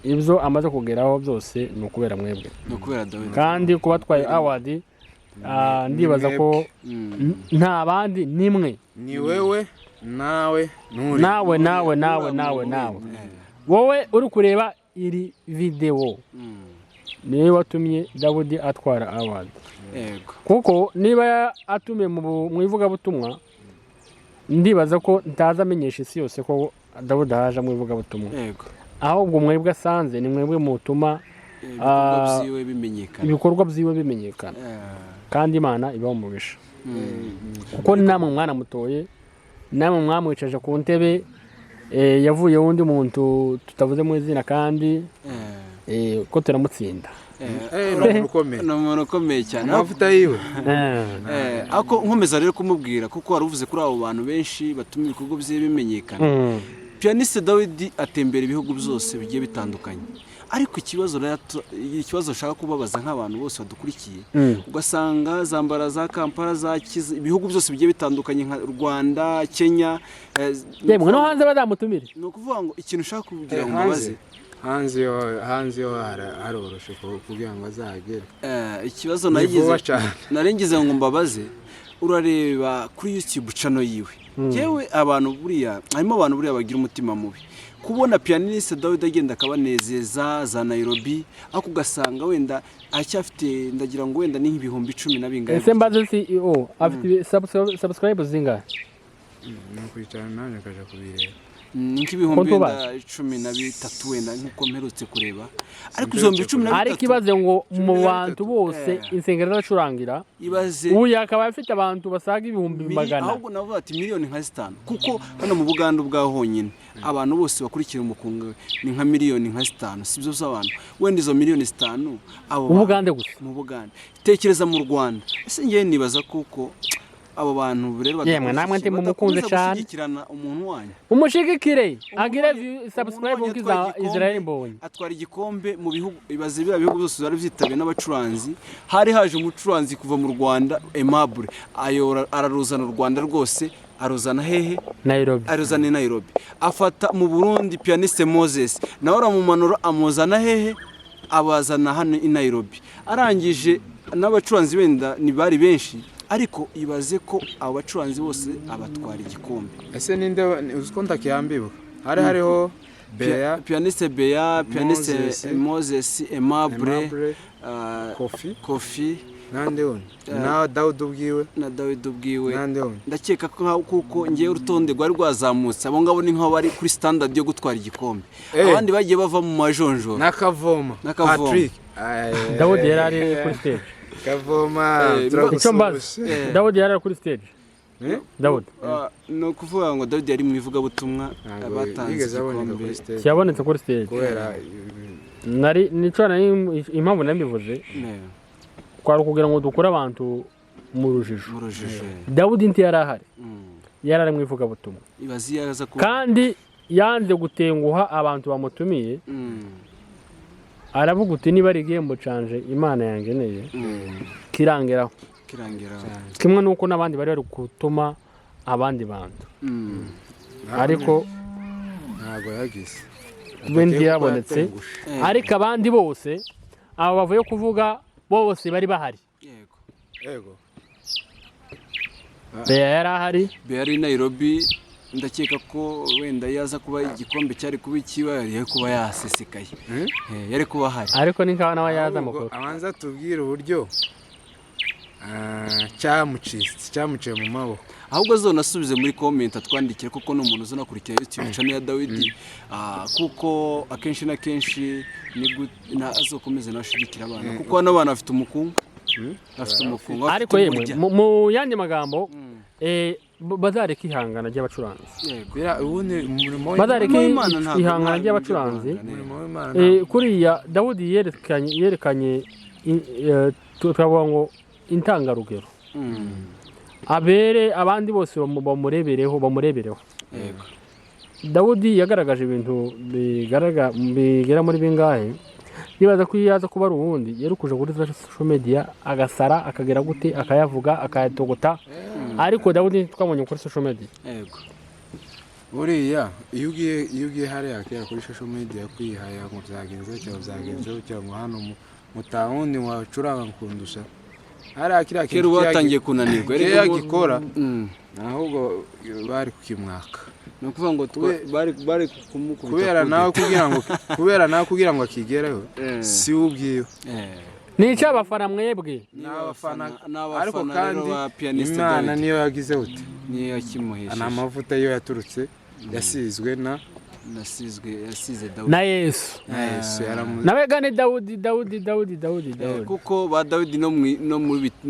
Ibyo amaze kugeraho byose ni ukubera mwebwe. Ni ukubera Dawidi. Kandi kuba atwaye award, ndibaza ko nta bandi nimwe. Ni wewe, nawe nturi. Nawe, nawe, nawe, nawe, nawe, wowe uri kureba iri videwo, niwe watumye Dawudi atwara award. Kuko niba atumiye mu ivugabutumwa, ndibaza ko ntaza amenyesha isi yose ko Dawudi ahaje mu ivugabutumwa. Ahubwo mwebwe asanze ni mwebwe mutuma Ibikorwa byiwe bimenyekana. Ibikorwa byiwe bimenyekana. Kandi Imana ibaho umugisha, kuko namwe mwanamutoye, namwe mwamwicaje ku ntebe, yavuyeho undi muntu tutavuze mu izina, kandi ko turamutsinda. Ni umuntu ukomeye. Ni umuntu ukomeye cyane. Amavuta yiwe. Ariko nkomeza rero kumubwira, kuko wari uvuze kuri abo bantu benshi batuma ibikorwa bye bimenyekana. Pianiste Dawidi atembera ibihugu byose bigiye bitandukanye, ariko ikibazo rero ikibazo nshaka kubabaza nk'abantu bose badukurikiye, ugasanga zambara za Kampala, za Kiza, ibihugu byose bigiye bitandukanye nka Rwanda, Kenya, Yemwe no hanze bazamutumire. Ni ukuvuga ngo ikintu ushaka kugira ngo Hanze mbabaze hanze yo haroroshe kugira ngo azahagere. Ikibazo Ni nagize vuba cyane. Nari ngize ngo mbabaze, urareba kuri YouTube channel yiwe, yewe abantu buriya harimo abantu buriya bagira umutima mubi, kubona Pianiste Dawidi agenda akabanezeza za Nairobi, ariko ugasanga wenda aracyafite, ndagira ngo wenda ni nk'ibihumbi 10 na bingahe. Ese mbaze CEO afite subscribe zingahe? Ni ukwicara nanjye akajya kubireba. Ni nk'ibihumbi Konti wenda ubazi? 13 wenda nk'uko mperutse kureba, ariko ibihumbi 13. Ariko ibaze ngo mu na bantu bitatu. bose insengero azacurangira, Ibaze uyu akaba afite abantu basaga ibihumbi magana. Ahubwo navuga ati miliyoni nka 5, kuko hano mu Buganda ubwaho honyine abantu bose bakurikira umukunga we ni nka miliyoni nka 5, si byo z'abantu? Wenda izo miliyoni 5 abo Mu Bugande gusa. Mu Bugande. Tekereza mu Rwanda. Ese ngewe nibaza kuko Abo bantu rero Yemwe, namwe nti mumukunze badakomeza cane. gushyigikirana umuntu wanyu. Umushigikire, agire Umuntu subscribe wanyu nkiza atwaye igikombe, Israel Mbonyi. Atwara igikombe mu bihugu, ibaze biriya bihugu byose byari byitabiriwe n'abacuranzi, hari haje umucuranzi kuva mu Rwanda, Aimable, ayora araruzana u Rwanda rwose, aruzana hehe? Nairobi. Aruzana i Nairobi. Afata mu Burundi pianiste Moses, nawe aramumanura amuzana hehe? Abazana hano i Nairobi. Arangije n'abacuranzi wenda ntibari benshi, ariko ibaze ko abo bacuranzi bose abatwara igikombe. Ese ninde uzi ko ntakiyambibuka? Hari hariho Bea, Pianiste Bea, pianiste Moses, Moses, Aimable, Aimable, Kofi, Kofi nande wundi, na Dawudi ubwiwe. Na Dawidi ubwiwe. Nande wundi. Ndakeka ko kuko ngewe urutonde rwari rwazamutse, abo ngabo ni nk'aho bari kuri standard yo gutwara igikombe. Abandi bagiye bava mu majonjora. N'akavoma. N'akavoma. Patrick. Dawudi yari ari kuri stage. Kavoma. Icyo mbaza, Turagusuhuje. Dawudi yari ari kuri stage? Eh? Dawudi. Ni ukuvuga ngo Dawidi yari mu ivugabutumwa. Ntabwo batanze yigeze aboneka igikombe. kuri stage. Yabonetse kuri stage. Kubera Nari nico nari impamvu nabivuze, kwari ukugira ngo dukure abantu mu rujijo. Mu rujijo. Dawudi ntiyari ahari, yari ari mu ivugabutumwa. Ibaze iyo aza kuba. Kandi yanze gutenguha abantu bamutumiye. Aravuga uti: "Niba ari igihembo canje Imana yangeneye, kirangeraho." Kirangira. Kimwe n'uko n'abandi bari bari gutuma abandi bantu, ariko ntabwo yagize. We ntiyabonetse. Ariko abandi bose, abo bavuye kuvuga bose, bari bahari. Yego. Yego. Bea yari ahari. Bea yari i Nairobi. Ndakeka ko wenda iyo aza kuba igikombe cyari kuba ikiba, yari kuba yasesekaye. Yari kuba ahari. Ariko ni nkaho nawe yaza Ahubwo amakuru. Abanza tubwire uburyo cyamucitse, cyamuciye mu maboko. Ahubwo azonasubize muri comment atwandikire, kuko ni umuntu uzonakurikira YouTube channel ya Dawidi. Kuko akenshi na kenshi ni azokomeze nawe ashigikira abana, kuko hano abana bafite umukunga, bafite umukunga, bafite Ariko yemwe, umurya. mu yandi magambo, bazareka ihangana ry'abacuranzi. Yego. Ubundi umurimo Bazareka Umurimo w'Imana ntabwo ihangana nta ry'abacuranzi. buryo Umurimo w'Imana Kuriya Dawudi yerekanye twavuga ngo intangarugero, abere abandi bose bamurebereho. Yego. Dawudi yagaragaje ibintu bigera muri bingahe. Nibaza ko iyo yaza kuba ari uwundi, yari kuja kuri social media agasara, akagera gute, akayavuga, akayatogota, ariko Dawudi twabonye kuri social media. Yego. Buriya iyo ugiye hariya kera kuri social media kwihaya ngo byagenze cyangwa byagenze cyangwa hano mutawundi wacuranga kundusha, hariya kiriya Kera kintu uba watangiye kunanirwa. kiriya gikora, ahubwo bari kukimwaka. Ni ukuvuga ngo bari kumukubita Kubera kudeta. nawe kugira ngo akigereho, si we ubwiwe. Ni icy'abafana mwebwe. Ni abafana. Ni abafana Ariko rero kandi ba pianiste Imana Dawidi. niyo yagize ute? Niyo yakimuhesheje. Ni amavuta yo yaturutse, yasizwe na Nasizwe, yasize Dawidi. Na Yesu. Na Yesu yaramu. Nawe gane Dawudi, Dawudi, Dawudi, Dawudi, Dawudi. Kuko ba Dawidi no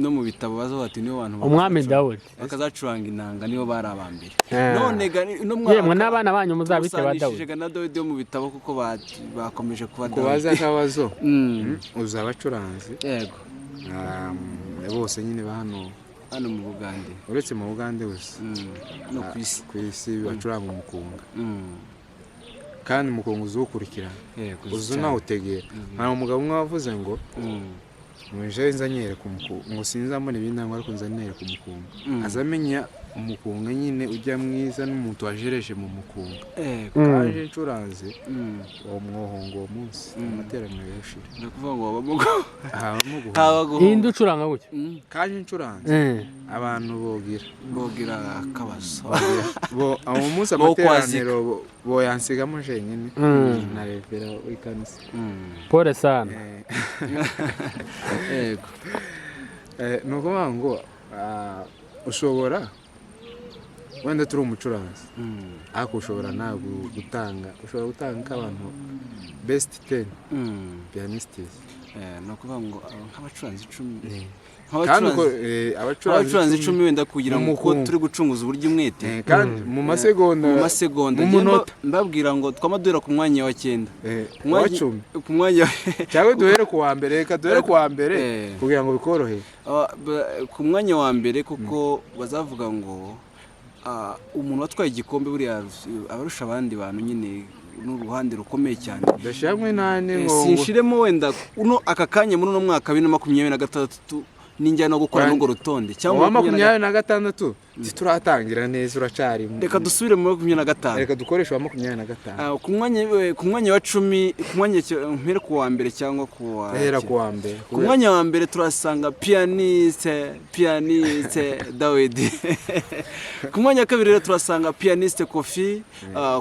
mu bitabo baza bati nibo bantu Umwami Dawudi. Bakazacuranga inanga, nibo bari aba mbere. None ga no mwaka Yemwe, n'abana banyu muzabite ba tubusanishije Dawudi. ga na Dawidi yo mu bitabo, kuko bakomeje kuba Kubaza Dawidi. akabazo, uzi abacuranzi Yego. bose nyine ba hano? Hano mu Bugande. Uretse mu Bugande gusa. No ku isi. Ku isi bacuranga umukunga. Kandi umukunga uzuwukurikirana, Yego. uzi unawutegera. Hari umugabo umwe wavuze ngo muje nza nyereka umukunga, ngo sinzambona ibindi ngo, ariko nza nereka umukunga. Aza amenya umukunga nyine ujya mwiza n'umuntu wajereje mu mukunga. Yego. Kaje ncuranze uwo mwohongo, uwo munsi amateraniro yashira. Ni ukuvuga ngo habamo Habamo guhunga. Haba guhunga. Inde ucuranga gutya? Kaje ncuranze, abantu bogira Bogira akabazo. Bo uwo munsi Bo kwazika. amateraniro boyansigamo jenyine na revera w'ikanisa. Pole sana. Yego. Ni ukuvuga ngo ushobora wenda turi umucuranzi, ariko ushobora nawe gutanga, ushobora gutanga nk'abantu best 10 pianistes. Ni ukuvuga ngo nk'abacuranzi 10. Kandi uko Nk'abacuranzi abacuranzi abacuranzi 10 wenda kugira ngo uko Umukungu. turi gucunguza uburyo umwete. Kandi mu masegonda, mu masegonda mu njye munota. mbabwira ngo twama duhera ku mwanya wa 9. Ku Wa 10. Ku mwanya Cyangwa duhere ku wa mbere, reka duhere ku wa mbere kugira ngo bikorohe. Ku mwanya wa mbere, kuko bazavuga ngo umuntu watwaye igikombe buriya abarusha abandi bantu nyine n'uruhande rukomeye cyane. Udashyiramo inani ngo Sinshiremo wenda uno aka kanya muri uno mwaka 2026 ninjya no gukora n'urwo rutonde cyangwa uwa 26 ntituratangira neza, uracari Reka dusubire muri 25. Reka dukoreshe uwa 25. Ku mwanya wa 10, ku mwanya mpere ku wa mbere cyangwa ku wa Hera ku wa mbere. Ku mwanya wa mbere turasanga pianiste Dawidi. Ku mwanya wa kabiri rero turasanga pianiste Kofi.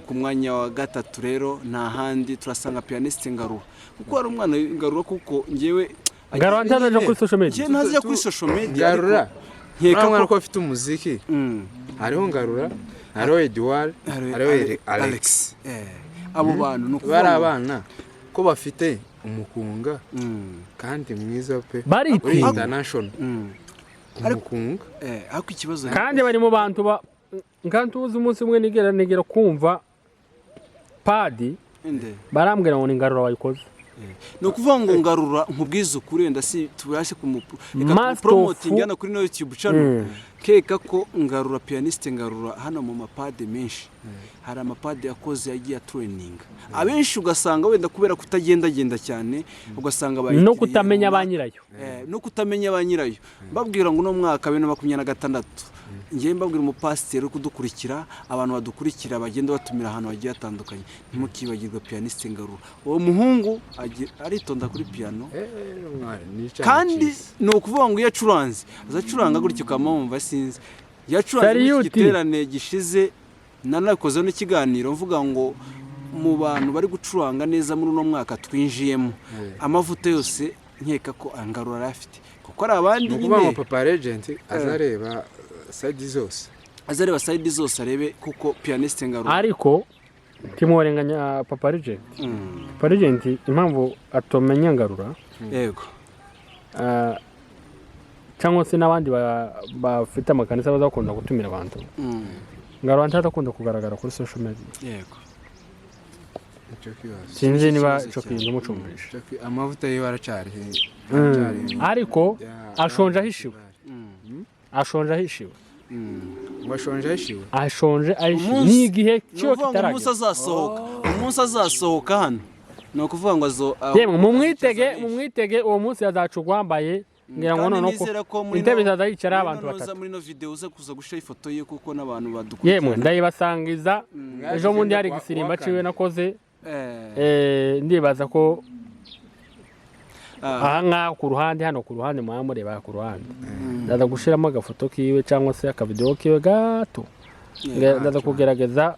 Ku mwanya wa gatatu rero nta handi, turasanga pianiste Ngarura, kuko hari umwana Ngarura, kuko ngewe Ngarura ntazaja kuri social media. Njye ntazajya kuri social media. Ngarura. Ariko nkeka Uriya mwana ko ko afite umuziki. Hariho Ngarura, hariho Edouard, hariho Alex. Abo bantu ni ukuvuga Bari ngo abana ko bafite umukunga kandi mwiza pe, uri Baritinya. international umukunga. Ariko ikibazo Kandi bari mu bantu ba nkantuzi. Umunsi umwe nigera kumva padi Inde? barambwira ngo ni Ngarura wayikoze. Ni ukuvuga ngo Ngarura, nkubwize ukuri, wenda si tubashe reka Master tumupromotinge hano kuri no YouTube channel. Keka ko Ngarura, pianiste Ngarura, hano mu mapade menshi hari amapade yakoze, yagiye atraininga abenshi, ugasanga wenda kubera kutagendagenda cyane ugasanga No bayitiriye kutamenya ba runaka. nyirayo. No kutamenya ba nyirayo. Mbabwira ngo uno mwaka 2026, ngewe mbabwira umupasiteri uri kudukurikira, abantu badukurikira bagenda batumira ahantu hagiye hatandukanye, ntimukibagirwe pianiste Ngarura. Uwo muhungu aritonda kuri piano. Mwana, ni icana Kandi cyiza. ni ukuvuga ngo iyo acuranze azacuranga gutyo ukamwumva, sinzi, yacuranze muri iki Salute. giterane gishize, nanakozeho n'ikiganiro mvuga ngo mu bantu bari gucuranga neza muri uno mwaka twinjiyemo, amavuta yose nkeka ko Ngarura arayafite, kuko hari abandi Ni ukuvuga ngo nyine Papa Legend azareba side zose. Azareba side zose arebe, kuko pianiste Ngarura Ariko ntimworenganya Papa Legend. Papa Legend impamvu atomenya Ngarura, cyangwa se n'abandi bafite amakanisa bazakunda gutumira abantu, Ngarura ntazakunda kugaragara kuri social media. Icyo kibazo. Sinzi niba Ikibazo ico cyane. kintu mucumbisha. Amavuta yiwe aracari Ariko ashonje ahishiwe. Ashonje ahishiwe. Ngo ashonje ahishiwe. Ashonje ahishiwe. Umunsi- Ni igihe Ni cyo ukuvuga ngo umunsi kitaragera. azasohoka, umunsi azasohoka hano, ni ukuvuga ngo azo Yemwe, mumwitege, mumwitege uwo munsi azacugwa wambaye, ngira ngo Kandi noneho ko nizera ko muri intebe no- zaza yicara muri abantu no noza batatu. Muri no video uza kuza gushira ifoto ye, kuko n'abantu badukurikirana. Yemwe, ndayibasangiza ejo bundi hari igisirimba ciwe nakoze. Ndibaza ko aha ngaha ku ruhande, hano ku ruhande muba mureba ku ruhande, ndaza gushiramo agafoto kiwe cyangwa se akavidewo kiwe gato. Ndaza kugerageza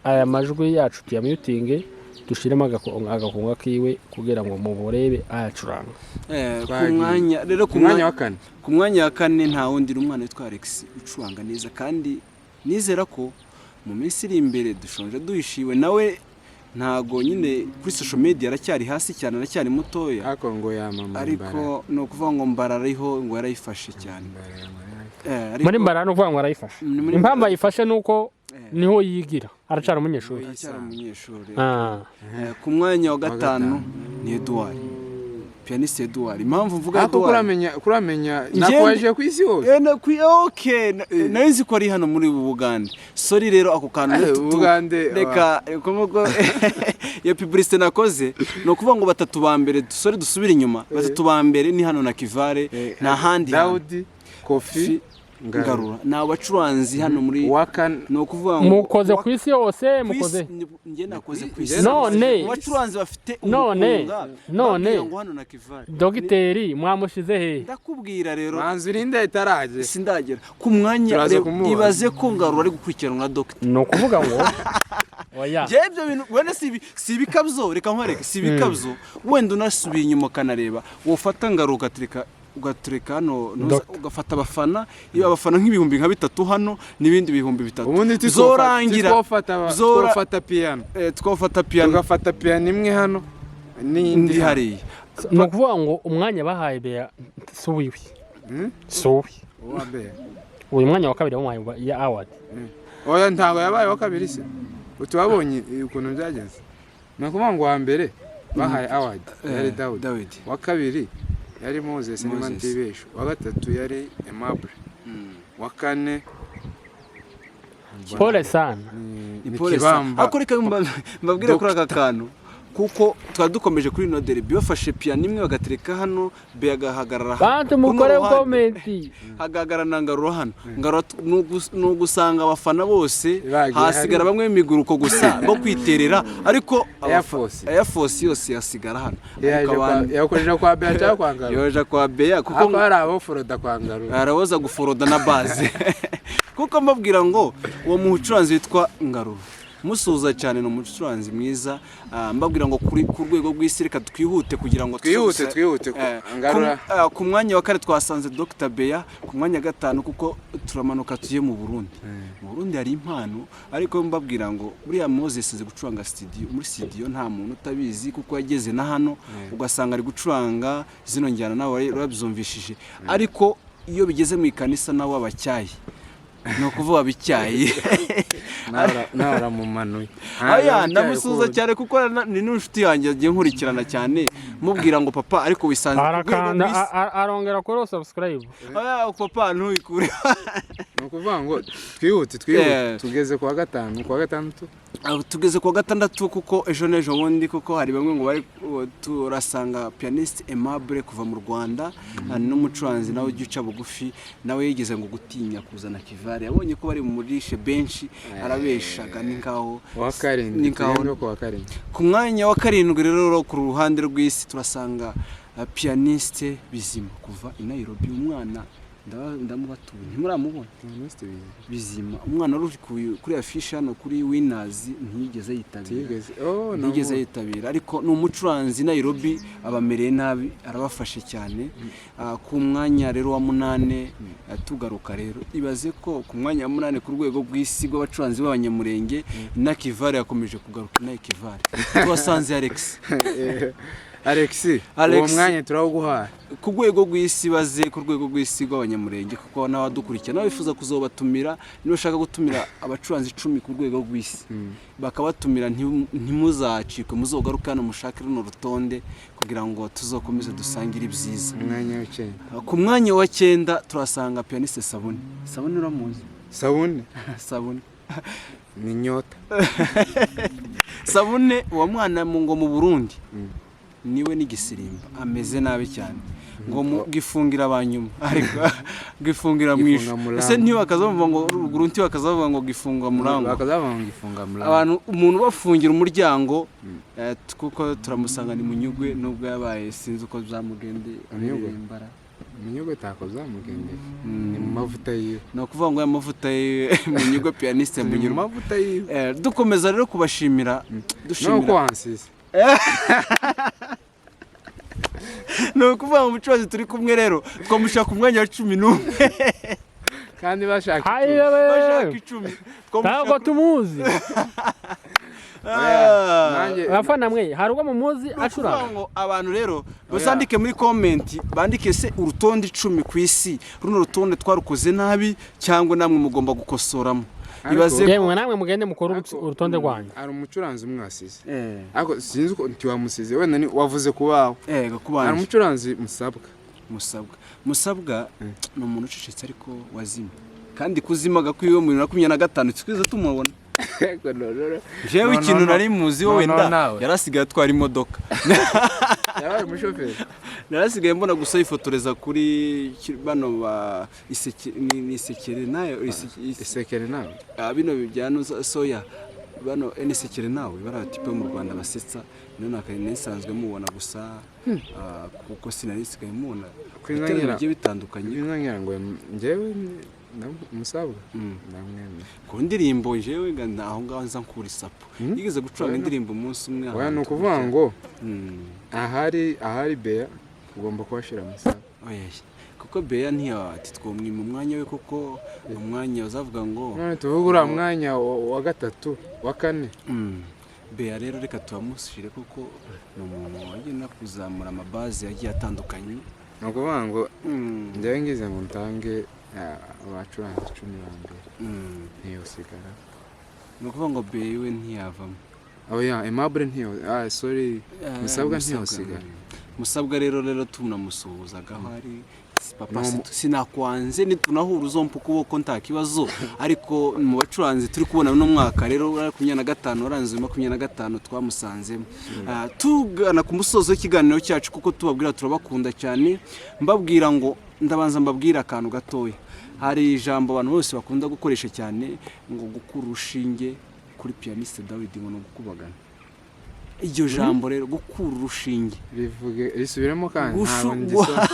aya majwi yacu tuyamyutinge, dushiremo agakunga kiwe kugira ngo muburebe ayacuranga. Ku Twagiye. mwanya rero Ku mwanya wa kane. Ku mwanya wa kane nta wundi, ni umwana witwa Alex ucuranga neza, kandi nizera ko mu minsi iri imbere dushonje duhishiwe nawe. Ntago nyine kuri social media aracyari hasi cyane, aracyari mutoya. Ariko ngo yamama. Ariko ni ukuvuga ngo Mbara ariho, ngo yarayifashe cyane. Muri Mbara ni ukuvuga ngo arayifashe. Ni muri Impamvu Mbara. ayifashe ni uko niho yigira, aracara umunyeshuri. Aracyari umunyeshuri. Ah. Ku mwanya wa gatanu ni Edouard, pianiste Edouard. Impamvu mvuga Ariko Edouard kuramenya nakwaje ku isi hose. Okay, nari nzi ko ari hano muri ubu Bugande. Sorry rero, ako kantu Bugande, reka kuko iyo publicité nakoze, ni ukuvuga ngo batatu ba mbere, dusore dusubire inyuma, batatu ba mbere ni hano na Kivare, nta handi hantu. Daudi, Kofi, Ngarura. Ngarura ni abacuranzi hano muri Wakane. Ni ukuvuga ngo Mukoze ku isi yose. ku isi- Mukoze. Njye nakoze ku isi. None- Mu bacuranzi bafite umukunga, None- babwira ngo hano na Kivare. Dogiteri mwamushize he? Ndakubwira rero. Manzi urinde itaragera. Sindagera ku mwanya. Turaza kumubaza. Ibaze ko Ngarura ari gukurikiranwa na dogiteri. Ni ukuvuga ngo oya. Njyewe ibyo bintu wenda si ibikabyo, reka nkwereke, si ibikabyo. Wenda unasubiye inyuma ukanareba, wofata Ngarura ugatureka hano Doctor. ugafata abafana, iyo abafana nk'ibihumbi nka bitatu hano n'ibindi 3000 Ubundi zorangira twofata piano. Twafata piano. Tugafata piano imwe hano n'indi indi hano. Hariya. Ni ukuvuga ngo umwanya bahaye Bea si uwiwe. Si uwe. Uwa Beya. Uyu mwanya wa kabiri wamuhaye ya award. Oya, ntabwo yabaye wa kabiri se. Utubabonye ukuntu byagenze, ni ukuvuga ngo uwa mbere bahaye award yari Dawudi. Dawidi. Uwa kabiri yari Moses, niba Moses. ntibeshe. Uwa gatatu yari Aimable. Uwa kane Pole sana. ni Ni ni Paul Sa- Kibamba. Ariko reka mbabwire kuri aka kantu, kuko twari dukomeje kuri ino derby, bafashe piyano imwe bagatereka hano, be agahagarara hano. Bantu Kuno mukore ruhande, comment. hagarara na Ngaruro hano. Ngaruro ni ugusanga abafana bose Bagiye hasigara hariya. bamwe b'imiguruko gusa bo kwiterera, ariko Air Force. Air Force yose yasigara hano. Yaje Ariko yakoresha kwa Beya cyangwa kwa Ngaruro? Yoja kwa Beya, kuko kuko hari abo foroda kwa Ngaruro. Araboza guforoda na baze, kuko mbabwira ngo uwo mucuranzi witwa Ngaruro musuhuza cyane, ni umucuranzi mwiza. Mbabwira ngo ku rwego rw'isi, reka twihute kugira ngo Twihute, twihute, Ngarura. Ku mwanya wa kane twasanze Dr Beya, ku mwanya wa gatanu kuko turamanuka tuye mu Burundi. Mu Burundi hari impano, ariko mbabwira ngo buriya Moses azi gucuranga studio, muri studio nta muntu utabizi, kuko yageze na hano ugasanga ari gucuranga zino njyana, nawe urabyumvishije, ariko iyo bigeze mu ikanisa nawe abacyayi, ni ukuvuga abicyayi. Nawe uramumanuye. Aya, ndamusuhuza cyane kuko ni n'inshuti yanjye, agiye nkurikirana cyane, mubwira ngo papa, ariko wisanze ku rwego Arakanda rw'isi. Arongera kuri subscribe. Oya papa, ntubikure. Ni ukuvuga ngo twihute, twihute. Tugeze ku wa gatanu, ku wa gatandatu. Tugeze ku wa gatandatu, kuko ejo n'ejo bundi, kuko hari bamwe ngo bari turasanga pianiste Aimable kuva mu Rwanda, n'umucuranzi nawe ujya uca bugufi, nawe yigeze ngo gutinya kuzana kivare, yabonye ko bari bumurishe benshi, arabeshaga, ni nkaho Uwa karindwi. Ni nkaho. Tugende ku wa karindwi. Ku mwanya wa karindwi rero, ku ruhande rw'isi, turasanga pianiste Bizima kuva i Nairobi. Umwana ndamubatuye, ntimuramubona? Pianiste Bizima. Bizima, umwana wari uri kuri afishe hano kuri Winners, ntiyigeze yitabira. Tigeze, oh. Ntiyigeze yitabira, ariko ni umucuranzi i Nairobi, abamereye nabi, arabafashe cyane. Ku mwanya rero wa munane, tugaruka rero, ibaze ko ku mwanya wa munane ku rwego rw'isi rw'abacuranzi b'abanyamurenge, Nakivale yakomeje kugaruka. Nakivale tuwasanze Alex. Alex. Alex. Uwo mwanya turawuguhaye. Ku rwego rw'isi, baze ku rwego rw'isi rw'abanyamurenge, kuko n'abadukurikira n'abifuza kuzobatumira, niba ushaka gutumira abacuranzi 10 ku rwego rw'isi bakabatumira, ntimuzacikwe, muzogaruke hano mushake runo rutonde kugira ngo tuzokomeze dusangire ibyiza. Umwanya w'icyenda. Ku mwanya wa cyenda turasanga pianiste Sabuni. Sabuni uramuzi? Sabune. Sabuni. Ni nyota. Sabune, uwo mwana ngo mu Burundi niwe n'igisirimba ameze nabi cyane, ngo mu gifungira abanyuma, ariko gifungira mu ishu. Gifunga murango. Ese ntibakaza bavuga ngo ruguru, ntibakaza bavuga ngo gifunga murango? Bakazavuga ngo gifunga murango. Abantu, umuntu ubafungira umuryango, kuko turamusanga ni Munyugwe, nubwo yabaye sinzi uko byamugendeye. Munyugwe? Imbara. Munyugwe tako zamugendeye, ni mu mavuta yiwe. Ni ukuvuga ngo aya mavuta ye, Munyugwe, pianiste Ni mu Munyurwa. mavuta yiwe. Dukomeza rero kubashimira, Nuko dushimira wansize. Ni ukuvuga ngo umucuruzi turi kumwe rero twamushaka ku mwanya wa 11. Kandi bashaka Hayi. 10. Bashaka 10. Ntabwo tumuzi. Nanjye Abafana mwe, hari ubwo mumuzi Ni ukuvuga acuranga? ngo abantu rero bazandike muri comment, bandike se urutonde 10 ku isi, runo rutonde twarukoze nabi cyangwa namwe mugomba gukosoramo. Ariko- Ibaze. Yemwe namwe mugende mukore urutonde rwanyu. Hari umucuranzi umwe wasize, ariko sinzi uko ntiwamusize, wenda ni wavuze ku bawe. Ego. Hari Kubanje umucuranzi Musabwa. Musabwa, Musabwa ni umuntu ucecetse ariko wazimye, kandi kuzimaga kwiwe mu 2025 twize tumubona. Jewe No, no, ikintu no. nari muzi No, no, wenda nawe. yarasigaye atwara imodoka. Yabaye umushoferi. Narasigaye mbona gusa yifotoreza kuri bano ba iseke, ni isekere nayo Isekere nawe. Bino bijyana soya, bano enisekere nawe, bari abatipe bo mu Rwanda basetsa. None akari nsanzwe mubona gusa, kuko sinari nsigaye mubona Kwinangira. ibiterane bigiye bitandukanye. Ngira ngo njyewe Musabwa ndamwemera. Ku ndirimbo jewe nga aho ngaho nza nkura isapu, yigeze gucuranga indirimbo umunsi umwe Oya, ni ahantu ukuvuga ngo ahari Beya ugomba kuhashyira Musabwa. Oya, kuko Beya ntiyati twomwima umwanya we, kuko umwanya uzavuga ngo None tuvuge uriya mwanya wa gatatu, wa kane. Beya rero reka tubamushyire, kuko ni umuntu wagenda kuzamura amabaze yagiye atandukanye. Ni ukuvuga ngo njyewe ngize ngo ntange abacuranzi 10 ba mbere, ntiyosigara. Ni ukuvuga ngo bewe ntiyavamo. Oya, Aimable ntiyo, ah, sorry. Musabwa ntiyosigara. Musabwa rero tunamusuhuzaga aho ari, papa. No. Sinakwanze, nitunahura uzompa ukuboko, nta kibazo. Ariko mu bacuranzi turi kubona uno mwaka rero 25, waranze 25, twamusanzemo. Tugana ku musozo w'ikiganiro cyacu, kuko tubabwira turabakunda cyane, mbabwira ngo ndabanza mbabwira akantu gatoya. Hari ijambo abantu bose bakunda gukoresha cyane ngo gukura urushinge kuri Pianiste Dawidi ngo ni ugukubagana. Iryo jambo rero, gukura urushinge, Bivuge, risubiremo kandi, ntabwo ndisoma.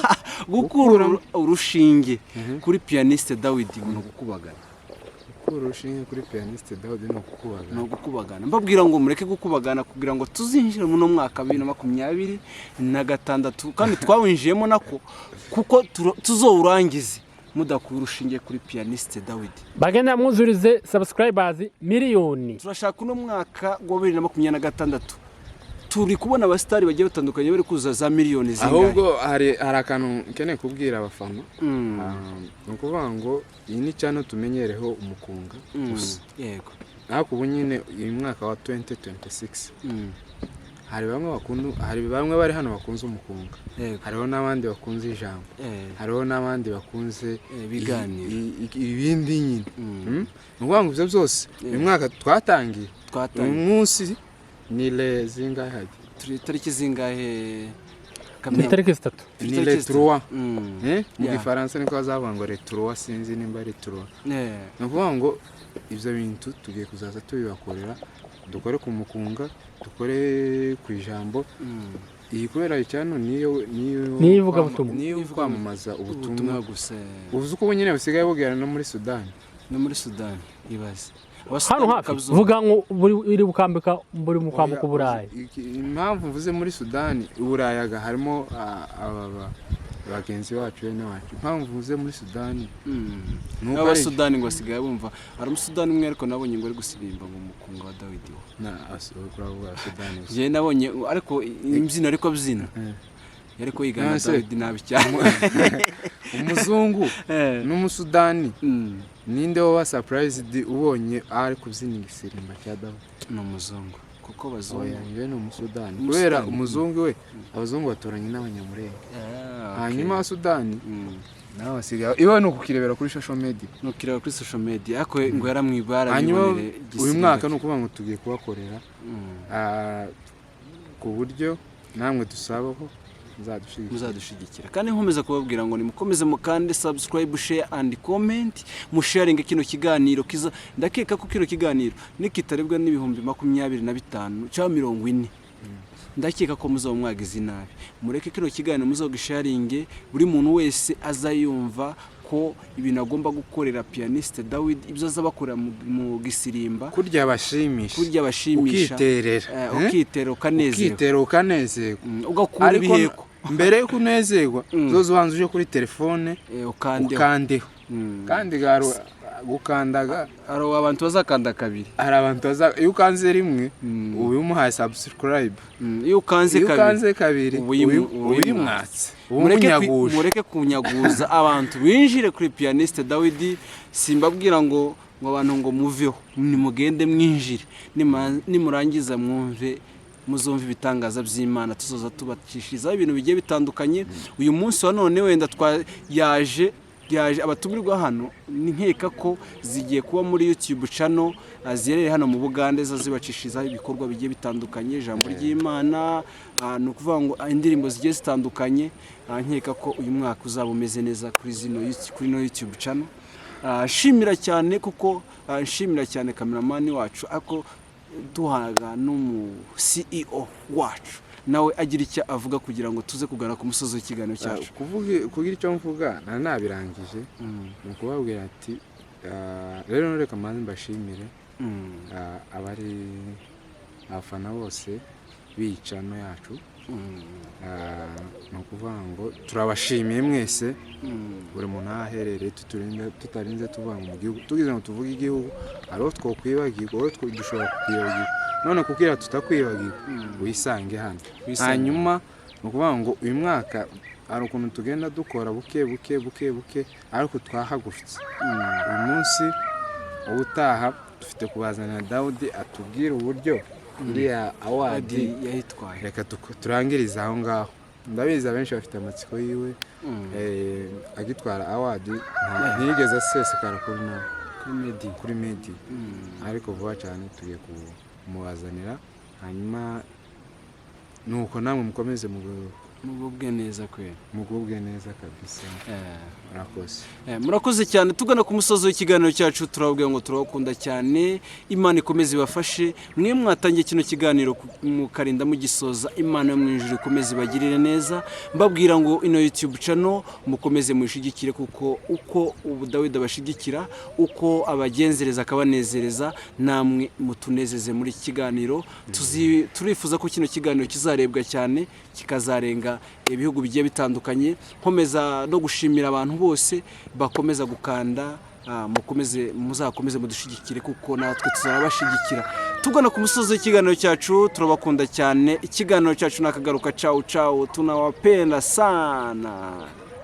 Gukura urushinge kuri Pianiste Dawidi ngo ni ugukubagana. Gukura urushinge kuri Pianiste Dawidi ni ukukubagana. Ni ugukubagana. Mbabwira ngo mureke gukubagana kugira ngo tuzinjire muri uno mwaka 2026, kandi twawinjiyemo nako, kuko tuzowurangize mudakura urushinge kuri Pianiste Dawidi. Bagenda mwuzurize subscribers miliyoni. Turashaka uno mwaka wa 2026, turi kubona abasitari bagiye batandukanye bari kuzuza za miliyoni zingahe. Ahubwo hari akantu nkeneye kubwira abafana. Ni ukuvuga ngo iyi ni channel tumenyereho umukunga gusa, ariko ubu nyine uyu mwaka wa 2026 hari bamwe bakunda, hari bamwe bari hano bakunze umukunga, hariho n'abandi bakunze ijambo, hariho n'abandi bakunze ibiganiro. Ibindi nyine. Ni ukuvuga ngo ibyo byose uyu mwaka twatangiye, uyu Twatangiye. munsi ni le zingahe hajya? Turi tariki zingahe? Ni Kamena. tariki 3. Ni le 3. Mu gifaransa niko bazavuga ngo le 3, sinzi nimba ari 3. Ni ukuvuga ngo ibyo bintu tugiye kuzaza tubibakorera, dukore ku mukunga, dukore ku ijambo. Iyi kubera icyano niyo Niyo ivugabutumwa. Niyo kwamamaza ubutumwa. Ubutumwa gusa. Uzi uko ubu nyine busigaye bugera no muri Sudani. No muri Sudani, ibaze. Hano Abasudani hafi bakabyumva. vuga ngo buri iri bukambika buri mu kwambuka Uburayi. Impamvu mvuze muri Sudani, Uburayaga harimo aba bagenzi bacu, bene wacu. Impamvu mvuze muri Sudani ni uko ari N'Abasudani ngo basigaye bumva. Hari Umusudani umwe ariko nabonye ngo ari gusirimba ngo umukunga wa Dawidi we. Na kuravuga Sudani gusa. Njyewe nabonye ariko imbyino ariko abyina, ariko yigana None se- Dawidi nabi cyane. Umuzungu n'Umusudani, ninde woba surprised ubonye ari kubyina igisirimba cya Dawudi? Ni umuzungu, kuko abazungu Oya, njyewe ni Umusudani. Umusudani. Kubera umuzungu we, abazungu baturanye n'Abanyamurenge. Hanyuma Abasudani nabo basigaye iwe ni ukukirebera kuri social media. Nukireba kuri social media, ariko ngo yaramwibara. Hanyuma uyu mwaka ni ukuvuga ngo tugiye kubakorera ku buryo namwe dusabaho muzadushyigikira. Muzadushyigikira. Kandi nkomeza kubabwira ngo nimukomeze mukande subscribe, share and comment, musharinge kino kiganiro kiza. Ndakeka ko kino kiganiro nikitarebwa n'25,000 cyangwa 40, ndakeka ko muzaba mwagize inabi. Mureke kino kiganiro muzogisharinge, buri muntu wese azayumva ko ibintu agomba gukorera Pianiste Dawidi, ibyo azabakorera mu gisirimba, Kurya bashimisha. Kurya bashimisha. Ukiterera. Eh? Ukitera ukanezerwa. Ukitera ukanezerwa. Ugakura Ariko ibiheko. mbere yo kunezerwa, zoza ubanza uje kuri telefone, ukandeho. Ukandeho. Kandi gukandaga Hari abantu bazakanda kabiri. Hari abantu baza, iyo ukanze rimwe uba umuhaye subscribe. Iyo ukanze Iyo kabiri, ukanze kabiri, uba uba uyimwatse, uba umunyaguje. Mureke kunyaguza abantu, winjire kuri Pianiste Dawidi. Simbabwira ngo abantu ngo muveho, nimugende mwinjire. Nimurangiza mwumve, muzumva ibitangaza by'Imana. Tuzoza tubacishirizaho ibintu bigiye bitandukanye. Uyu munsi wa none wenda twa yaje yaje abatumirwa hano, ni nkeka ko zigiye kuba muri YouTube channel ziherereye hano mu Bugande, zo zibacishirizaho ibikorwa bigiye bitandukanye, ijambo ry'Imana, ni ukuvuga ngo indirimbo zigiye zitandukanye. Nkeka ko uyu mwaka uzaba umeze neza kuri zino kuri no YouTube channel. Nshimira cyane, kuko nshimira cyane cameraman wacu, ariko duhaga n'umu CEO wacu nawe agira icyo avuga kugira ngo tuze kugana ku musozi w'ikiganiro cyacu. Kuvuga, kugira icyo mvuga nari nabirangije, ni ukubabwira ati rero reka mbanze mbashimire abari abafana bose b'iyi channel yacu. Ni ukuvuga ngo turabashimiye mwese, buri muntu aho aherereye, tutarinze tuvuga mu gihugu. Tugize ngo tuvuge igihugu, hari uwo twokwibagirwa, uwo dushobora kukwibagirwa. None kugira tutakwibagirwa, wisange hano. Wisange. Hanyuma ni ukuvuga ngo uyu mwaka Hari ukuntu tugenda dukora buke buke buke buke, ariko twahagurutse uyu munsi. Ubutaha dufite kubazanira Dawudi atubwire uburyo iriya award yayitwaye. Reka turangirize aho ngaho. Ndabizi abenshi bafite amatsiko yiwe. Agitwara award ntiyigeze asesekara kuri na kuri media. Kuri media. Ariko vuba cyane tugiye kumubazanira, hanyuma nuko namwe mukomeze mugubwe neza kwera. Mugubwe neza kabisa. Murakoze. Murakoze cyane. Tugana ku musozi w'ikiganiro cyacu, turababwira ngo turabakunda cyane. Imana ikomeze ibafashe mwe mwatangiye kino kiganiro mukarinda mugisoza. Imana yo mu ijuru ikomeze ibagirire neza. Mbabwira ngo ino YouTube channel mukomeze muyishigikire, kuko uko ubu Dawidi abashigikira, uko abagenzereza akabanezereza, namwe mutunezeze muri iki kiganiro. Turifuza ko kino kiganiro kizarebwa cyane, kikazarenga ibihugu bigiye bitandukanye. Nkomeza no gushimira abantu bose bakomeza gukanda, mukomeze, muzakomeze mudushyigikire, kuko natwe tuzabashyigikira. Tugana ku musozi w'ikiganiro cyacu, turabakunda cyane. Ikiganiro cyacu nakagaruka. Cawu cawu, tunawapenda sana.